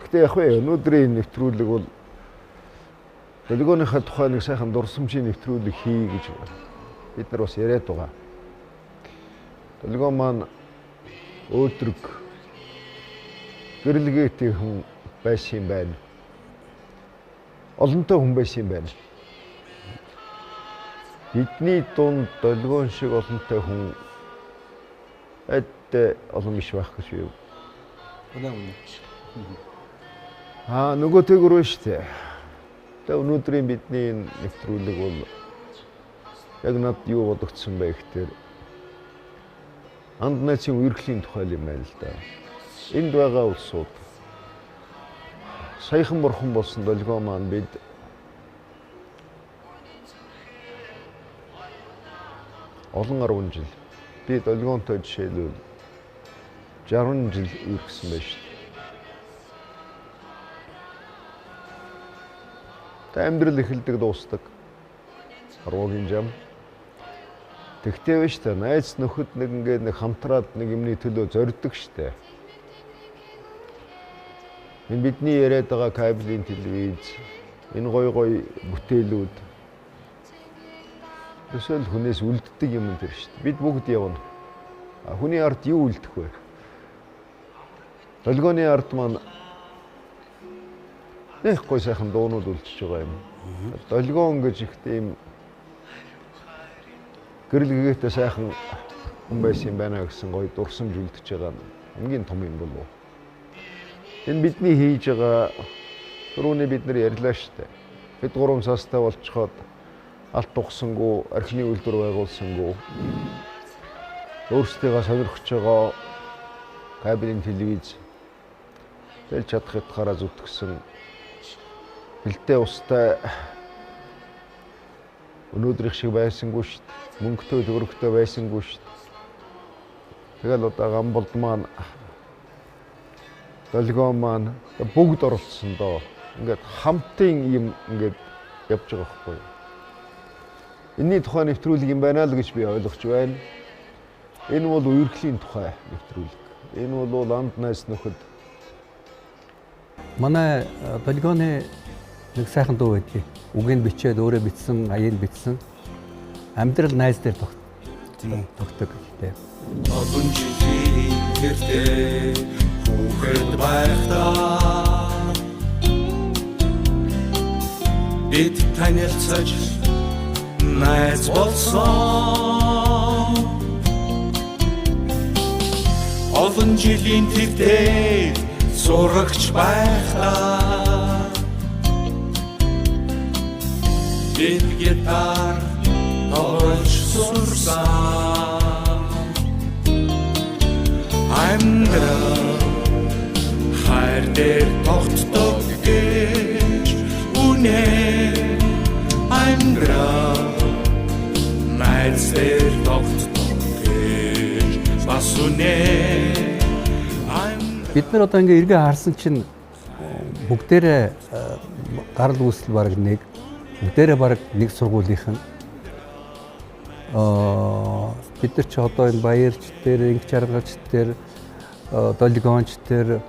Гэхдээ яг вэ өнөөдрийн нэвтрүүлэг бол долгионыхаа тухай нэг сайхан дурсамжийн нэвтрүүлэг хий гэж бид нар бас яриад байгаа. Долгион маань өөдрөг гэрэлгээтэй хүн байсан юм байна. Олонтой хүн байсан юм байна. Бидний дунд долгион шиг олонтой хүн эд олон биш байх гэж юу. Үнэн үнэн. Аа нөгөө тэгвэр шүү дээ. Тэгээ өнөөдрийн бидний энэ нэвтрүүлэг бол яг над юу бодогдсон бэ гэхээр анд найцын үерхлийн тухай юм байна л да. Энд байгаа улсууд саяхан бурхан болсон долгион маань бид олон 10 жил би долгионтой жишээлбэл 60 жил үерхсэн байж шүү дээ. Тэ амьдрал эхэлдэг дуустдаг. Арвагийн жам. Тэгтээ биш та найз нөхөд нэг ингээд нэг хамтраад нэг юмны төлөө зорддог штэ. Энэ бидний яриад байгаа кабелийн телевиз, энэ гоё гоё бүтээлүүд өсөөл хүнээс үлддэг юм тэр штэ. Бид бүгд явна. Хүний ард юу үлдэх вэ? Долгионы ард маань нэг гоё сайхан дуунууд үлдчихэж байгаа юм. Долгион гэж их тийм гэрэл гэгээтэй сайхан хүн байсан юм байна гэсэн гоё дурсамж үлдчихэж байгаа нь хамгийн том юм болов. Энэ бидний хийж байгаа түрүүний бид нар ярьлаа шүү дээ. Бид 3 цаастай болцоход алт тухсангүй, архины үйлдвэр байгуулсангүй. Өөрсдийгөө сонирхож байгаа кабелийн телевиз тэл чадах ятгаараа зүтгэсэн хилтэй устай өнөөдрийнх шиг байсангүй шүү дээ. Мөнгөтэй төгрөгтэй байсангүй шүү дээ. Тэгэл одоо Гамболд маань долгион маань бүгд оролцсон доо. Ингээд хамтын юм ингээд явж байгаа байхгүй юу? Энийний тухай нэвтрүүлэг юм байна л гэж би ойлгож байна. Энэ бол үерхлийн тухай нэвтрүүлэг. Энэ бол анд найс нөхөд. Манай долгионы нэг сайхан дуу байдгийг. Үгийг бичээд өөрөө бичсэн, аяыг бичсэн. Амьдрал найз дээр тогтдог гэдэг. Олон жилийн тэртээ хүүхэд байхдаа бид танилцаж найз болсон. Олон жилийн тэртээ сурагч байхдаа бид гитар тоглож сурсан. Амьдрал хайр дээр тогтдог гэж үнэн. Амьдрал найз дээр тогтдог гэж бас үнэн. Бид нар одоо ингээ эргээ харсан чинь бүгдээрээ гарал үүсэл бараг нэг, бүгдээрээ бараг нэг сургуулийнх нь. Бид нар ч одоо энэ баярч дээр, инг жаргалч дээр, долгионч дээр,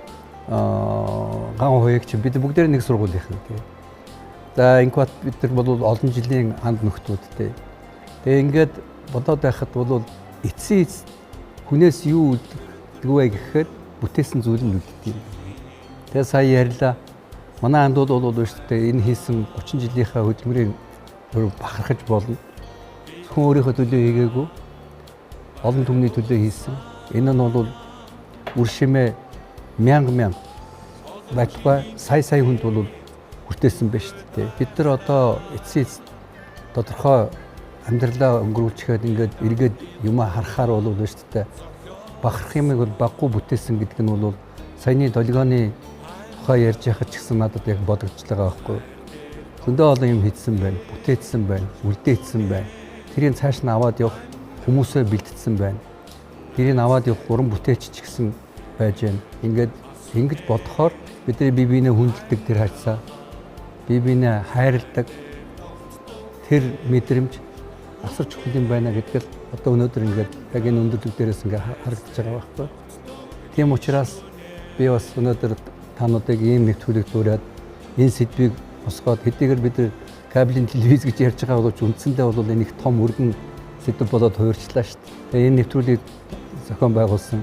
ган хуягч бид бүгдээрээ нэг сургуулийнх нь тий. За инкват бид нар бол олон жилийн анд нөхдүүд тий. Тэгээ ингээд бодоод байхад бол эцсийн эц хүнээс юу үлддэг вэ гэхээр бүтээсэн зүйл нь үлддэг юм. Тэгээ сая ярьлаа. Манай андууд бол шүү дээ энэ хийсэн 30 жилийнхаа хөдөлмөрийг бахархаж болно. Зөвхөн өөрийнхөө төлөө хийгээгүй. олон түмний төлөө хийсэн. Энэ нь бол үр шимээ мянга мянга байтугай сая сая хүнд бол хүртээсэн байна шүү дээ. Бид нар одоо эцсийн тодорхой амьдралаа өнгөрүүлчихэд ингээд эргээд юмаа харахаар бол шүү дээ. Бахарх юмыг бол баггүй бүтээсэн гэдэг нь бол саяны долгионы тухай ярьж байхад ч гэсэн надад яг бодогдож байгаа байхгүй. Зөндөө олон юм хийсэн байна, бүтээсэн байна, үлдээсэн байна. Тэрийг цааш нь аваад явах хүмүүсээ бэлтцсэн байна. Тэрийг аваад явах уран бүтээлч ч гэсэн байж байна. Ингээд ингэж бодохоор бидний бие биенээ хүндэлдэг тэр харьцаа, бие биенээ хайрладаг тэр мэдрэмж асар чухал юм байна гэдг л одоо өнөөдөр ингээд яг энэ өндөрлөг дээрээс ингээд харагдаж байгаа байхгүй. Тийм учраас би бас өнөөдөр та нарыг ийм нэвтрүүлэг дууриад энэ сэдвийг босгоод хэдийгээр бид нар кабелийн телевиз гэж ярьж байгаа боловч үндсэндээ бол энэ их том өргөн сэдв болоод хувирчлаа шүү дээ. Тэгээ энэ нэвтрүүлгийг зохион байгуулсан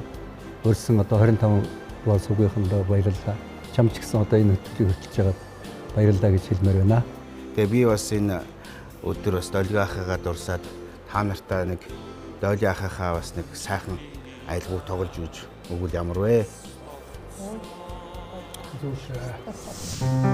урьсан одоо 25 дугаар сувгийнхандаа баярлалаа. Чам ч гэсэн одоо энэ нэвтрүүлгийг хөтлөж байгаад баярлалаа гэж хэлмээр байна. Тэгээ би бас энэ өдөр бас Долгио ахыгаа дурсаад та нартай нэг Долгио ахыхаа бас нэг сайхан аялгау тоглож үүж өгвөл ямар вэ? Зөв шүү.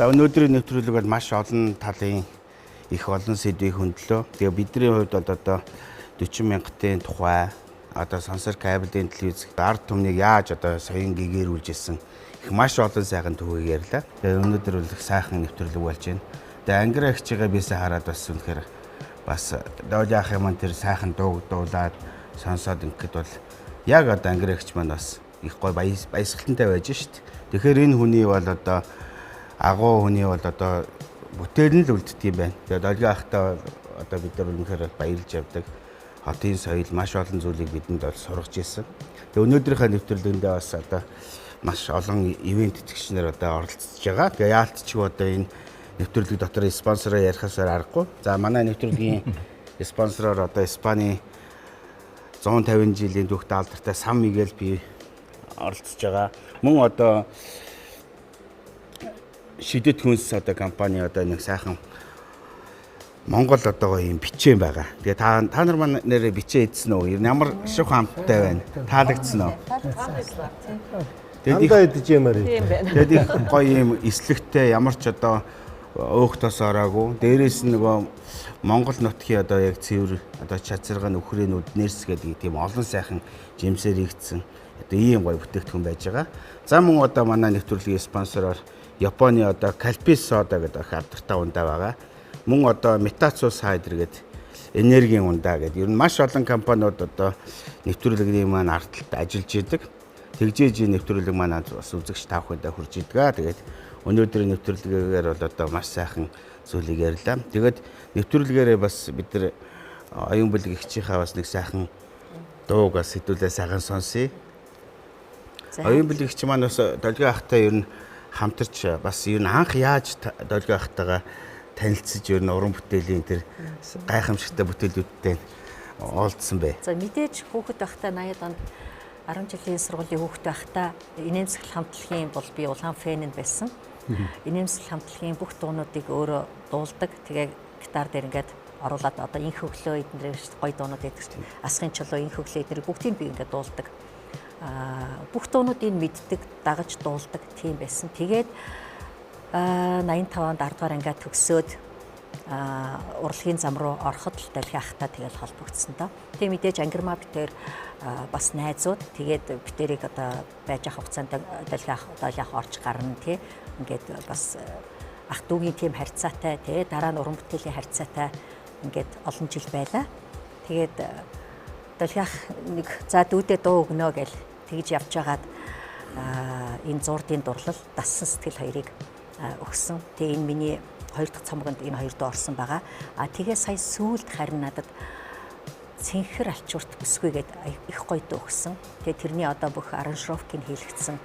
За өнөөдрийн нэвтрүүлэг бол маш олон талын их олон сэдвийг хөндлөө. Тэгээ бидний хувьд бол одоо 40 мянгатын тухай одоо сансар кабелийн телевиз ард түмнийг яаж одоо соён гэгэрүүлж исэн их маш олон сайхан түүхийг ярьлаа. Тэгээ өнөөдөр бол их сайхан нэвтрүүлэг болж байна. Тэгээ ангира эгчигээ бисээ хараад бас үнэхээр бас Долли ахын маань тэр сайхан дууг дуулаад сонсоод ингэхэд бол яг одоо ангира эгч маань бас их гой баясгалантай байж шít. Тэгэхээр энэ хүний бол одоо агуу хүний бол одоо бүтээл нь л үлддэг юм байна. Тэгээд Долгио ахтай одоо бид нар үнэхээр баярлж явдаг. Хотын соёл маш олон зүйлийг бидэнд бол сургаж ирсэн. Тэгээд өнөөдрийнхөө нэвтрүүлгэндээ бас одоо маш олон ивент тэтгэгч нар одоо оролцож байгаа. Тэгээд яалтчгүй одоо энэ нэвтрүүлэг дотор спонсороо ярихасаар аргагүй. За манай нэвтрүүлгийн спонсороор одоо Испани 150 жилийн түүхтэй алдартай Сан Мигел би оролцож байгаа. Мөн одоо шидэт хүнс одоо компани одоо нэг сайхан Монгол одоо юм бичээн байгаа. Тэгээ та нар маань нэрээ бичээ идсэн үү? Ямар шух амттай байна? Таалагдсан уу? Тэгээд идэж ямаар Тийм байна. Тэгээд их гоё юм эслэгтэй ямар ч одоо өөх тос ороогүй. Дээрээс нь нөгөө Монгол нутгийн одоо яг цэвэр одоо чацарган үхрийн нэрс гэдэг тийм олон сайхан жимсээр ийгдсэн одоо ийм гоё бүтээгдэхүүн байж байгаа. За мөн одоо манай нэвтрүүлгийн спонсороор Японы одоо Кальпис сода гэдэг их алдартай ундаа байгаа. Мөн одоо Метацу сайдер гэдэг энергийн ундаа гэдэг. Ер нь маш олон компаниуд одоо нэвтрүүлгийн маань ардталд ажиллаж идэг. Тэгжээж нэвтрүүлэг маань бас үзэгч та бүхэндээ хүрж идэг. Тэгээд өнөөдрийн нэвтрүүлгээр бол одоо маш сайхан зүйлийг ярьлаа. Тэгээд нэвтрүүлгээрээ бас бид нар оюун бүлэг эгчийнхаа бас нэг сайхан дууг бас хэдүүлээ сайхан сонсъё. Оюун бүлэг эгч маань бас Долгио ахтай ер нь хамтарч бас ер нь анх яаж Долгио ахтайгаа танилцж ер нь уран бүтээлийн тэр гайхамшигтай бүтээлүүдтэй уулзсан бэ? За мэдээж хүүхэд байхдаа 80-ад онд 10 жилийн сургуулийн хүүхэд байхдаа Инээмсэглэл хамтлагийн бол би улаан фэн нь байсан. Инээмсэглэл хамтлагийн бүх дуунуудыг өөрөө дуулдаг. Тэгээ гитар дээр ингээд оруулаад одоо инх өглөө эднэр гоё дуунууд байдаг шүү дээ. Асгын чулуу инх өглөө эднэр бүгдийг би ингээд дуулдаг. Бүх дуунуудыг мэддэг, дагаж дуулдаг тийм байсан. Тэгээд 85 онд 10 дугаар ангиа төгсөөд урлагийн зам руу ороход л Далхи ахтай тэгэл холбогдсон доо. Тэгээ мэдээж Ангирмаа битээр бас найзууд тэгээд битэрийг одоо байж ах хугацаанд Далхи ах одоо яг орж гарна тий. Ингээд бас ах дүүгийн тийм харьцаатай тий дараа нь уран бүтээлийн харьцаатай ингээд олон жил байлаа. Тэгээд Далхи ах нэг за дүүдээ дуу өгнө гэл тэгж явж байгаад энэ зуурдын дурлал дассан сэтгэл хоёрыг өгсөн. Тэгээ энэ миний хоёр дахь цомгонд энэ хоёр дуу орсон байгаа. А тэгээ сая сүүлд харин надад цэнхэр алчуурт бүсгүй гээд их гоё дуу өгсөн. Тэгээ тэрний одоо бүх аранжировкийг хийлгэсэн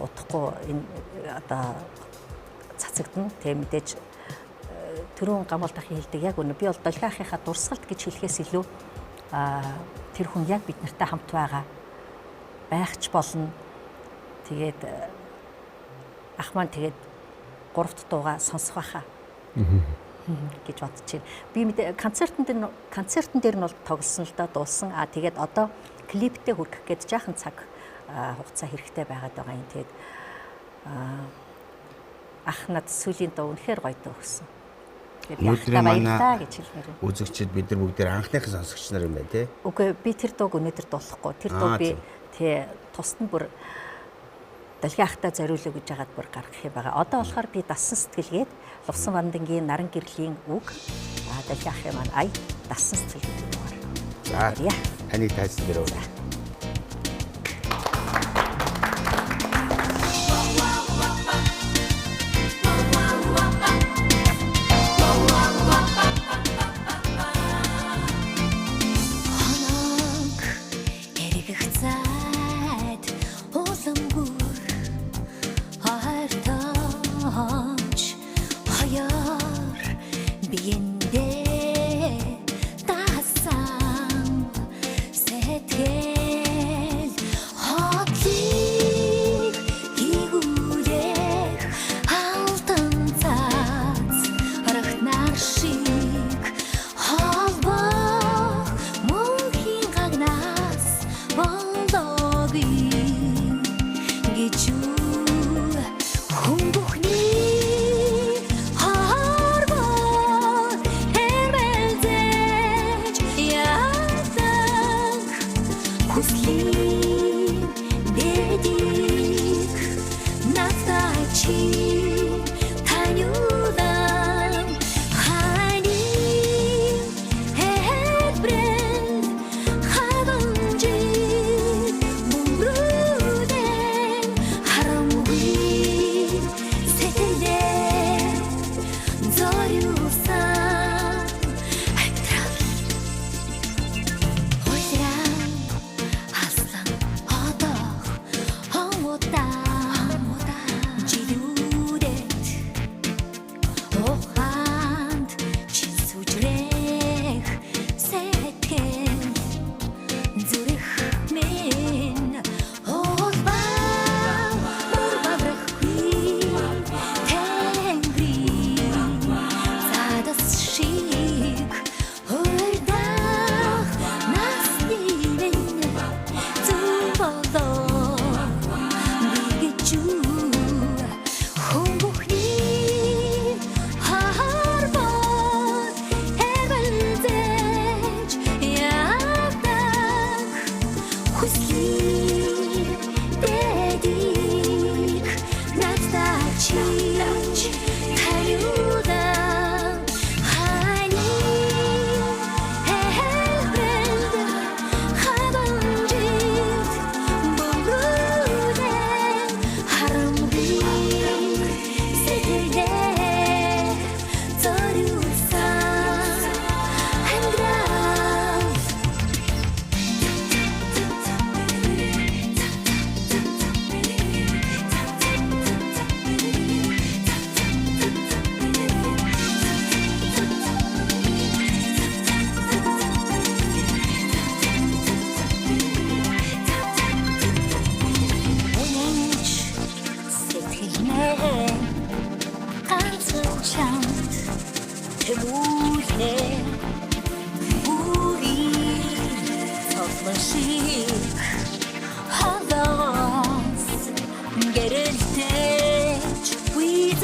удахгүй энэ одоо цацагдана. Тэгээ мэдээж түрүүн гамбал дахын хэлдэг яг үнэ. Би бол Долхи ахынхаа дурсгалт гэж хэлэхээс илүү тэр хүн яг бид нартай хамт байгаа байх ч болно. Тэгээд ах маань тэгээд 3 дахь дуугаа сонсох байхаа гэж бодож байна. Би мэдээ концертын дээр нь бол тоглосон л да дуулсан. А тэгээд одоо клиптэй хүргэх гээд жаахан цаг хугацаа хэрэгтэй байгаад байгаа юм. Тэгээд ах над сүүлийн дуу үнэхээр гоё дуу өгсөн. Тэгээд Өнөөдрийн манай гэж хэлмээр байна. Үзэгчид бид нар бүгдээр анхныхаа сонсогч нар юм байна тий. Үгүй би тэр дууг өнөөдөр дуулахгүй. Тэр дуу би тий тусад нь бүр Далхи ахтай зориулъя гэж хагаад бүр гаргах юм байгаа. Одоо болохоор би дассан сэтгэлгээд Лувсан Вандангийн наран гэрлийн үг Далхи ахын маань ая дассан сэтгэл гэдэг дугаар. За таныг тайзан дээр өгье. Хоног эргэх зайд уламгүр ойртооч хоёор биендээ дасан сэтгэл хотлыг гигүүлэх алтан цац орохнар шиг холбоо мөнхийн гагнаас болоогүй гэж хүн бүхний хорвоо хэрмэлзэж яадаг хүслийн дэдик надад чи таниулан ханин хэлбрэнд хадамжид бөмбөрүүдэн харамгүй сэтгэлээ зориулсан амьдрал хуйлран хаслан одоох хомудаа жилүүдэд Тэмүүлнэ бүрийн цоглон шиг холоос гэрэлтэж үе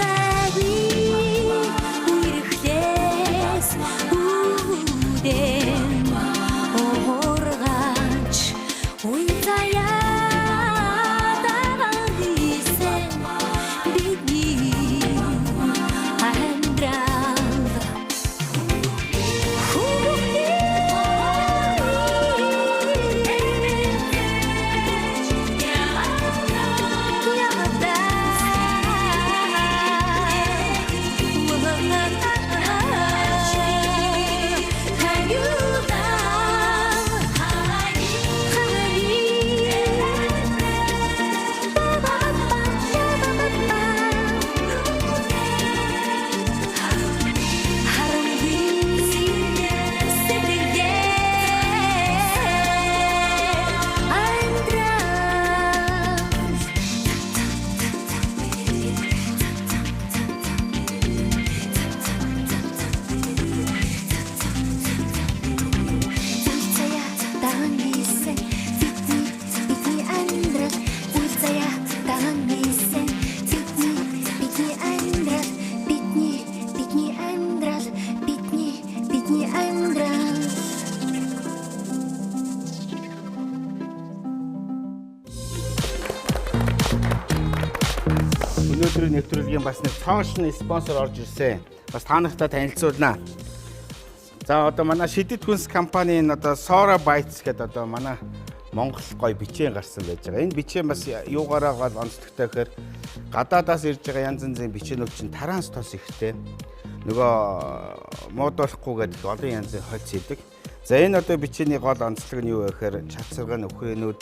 үерхлээс үүдэн уургаж үе заяа даган хийсэн бидний амьдрал. Бидний амьдрал, бидний амьдрал. Өнөөдрийн нэвтрүүлгийн бас нэг цоошны спонсор орж ирсэн. Бас та нартай танилцуулнаа. За, одоо манай Шидэт хүнс компанийн одоо Sora Bites гэдэг одоо манай Монгол гоё бичээн гарсан байж байгаа. Энэ бичээн бас юугаараа гол онцлогтой гэхээр гадаадаас ирж байгаа янз янзын бичээнүүд чинь таранс тос ихтэй. Нөгөө муудуулахгүй гэдэг олон янзын хольц хийдэг. За, энэ одоо бичээний гол онцлог нь юу вэ гэхээр чацарган, үхрэнүүд,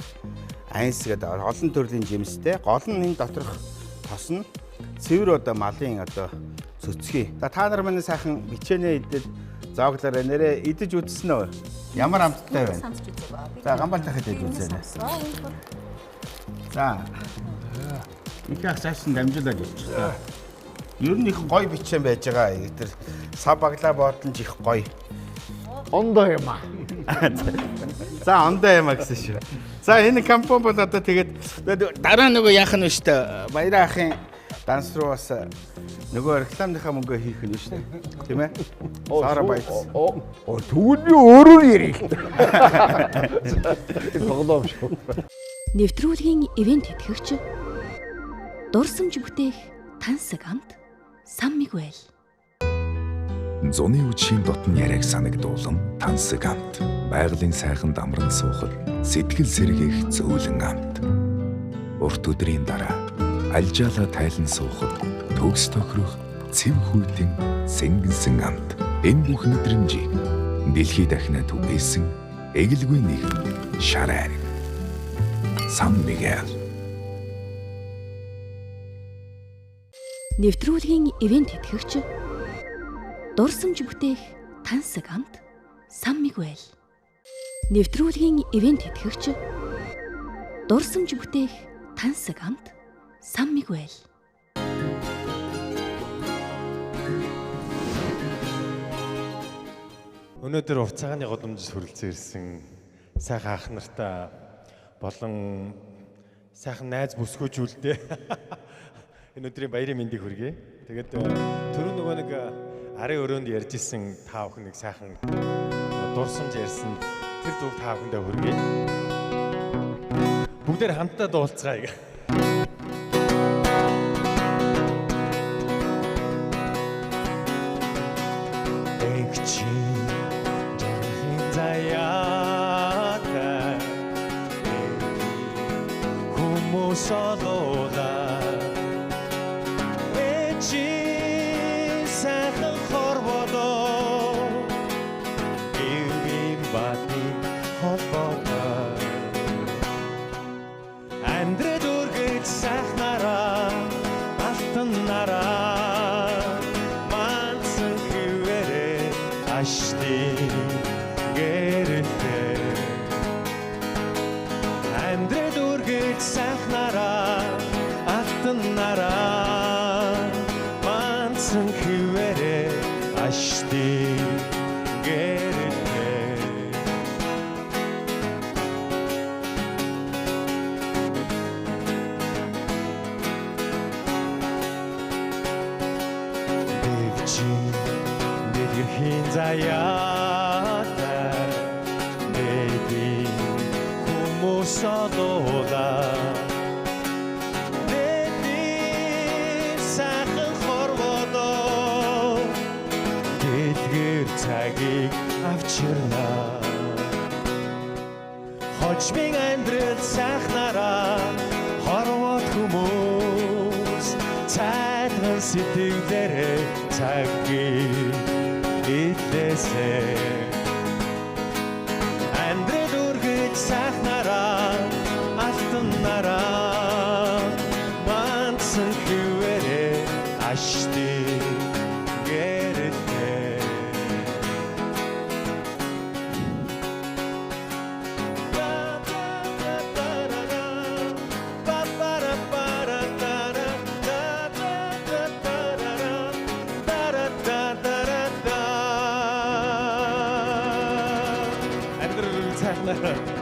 айнс гэдэг олон төрлийн жимстэй. Гол нь энэ доторх тос нь цэвэр одоо малын одоо цөцгий. За, та нар манай сайхан бичээнээ идэл зооглоорой. Нэрээ идэж үзсэн үү? Ямар амттай байна? Сонсч үзээгүй. За, гамбалтайхад идэж үзээрэй. За. Их ах цааш нь дамжуулаад явчихлаа. Ер нь их гоё бичээн байж байгаа. Тэр сав баглаа бодлон ч их гоё. Ондоо юм аа. За, ондоо юм а гэсэн шүү. За, энэ компани бол одоо тэгээд дараа нөгөө яах нь вэ штэ. Баяраа ахын данс руу бас нөгөө рекламныхаа мөнгө хийх нь штэ. Тийм ээ? Сара Баяц. Оо, тэгвэл би өөрөөр ярих л та. Тоглоом шүү. Нэвтрүүлгийн ивент тэтгэгч дурсамж бүтээх тансаг амт Сан Мигуэл. Зуны үдшийн дотн яриаг санагдуулан тансаг амт. Байгалийн сайхан дамран суухад сэтгэл сэргээх зөөлөн амт. Урт өдрийн дараа альжаалаа тайлан суухад төгс тохирох цэв хүйтэн сэнгэнсэн амт. Энэ бүх мэдрэмжийг дэлхий дахинаа түгээсэн эгэлгүй нэгэн шар айраг. Сан Мигэл. Нэвтрүүлгийн ивент тэтгэгч дурсамж бүтээх тансаг амт Сан Мигуэл. Нэвтрүүлгийн ивент тэтгэгч дурсамж бүтээх тансаг амт Сан Мигуэл. Өнөөдөр урт цагааны гудамжид хүрэлцэн ирсэн сайхан ах нартай болон сайхан найз бүсгүүчүүлдэ энэ өдрийн баярын мэндийг хүргэе. Тэгээд түрүү нөгөө нэг арын өрөөнд ярьж исэн та бүхэн нэг сайхан дурсамж ярьсан тэр дууг та бүхэндээ хүргэе. Бүгдээр хамтдаа дуулцгаая. Эгчин жаргахын заяатай хүмүүс олуулаа. Эгчин сайхан хорволоо Ивийн батын холбоотой Амьдрал үргэлж сайхнараа алтан нараа Манцсан хിവэрэ аштын гэрэлтэй Амьдрал үргэлж сайхнараа алтан нараа Манцсан хിവэрэ Хожим дэлгэрхийн заяатай Дэдийн хүмүүс олуулаа. Дэдийн сайхан хорводоо дэлгэр цагийг авчирна. Хожмын амьдрал сайхнараа хорвоод хүмүүс цайдган сэтгэлээрээ цагийг илээсэ. Амьдрал үргэлж сайхнараа алтаннараа мандсан хിവэрээ аштыг гэрэлтэй. Амьдрал үргэлж сайхнараа.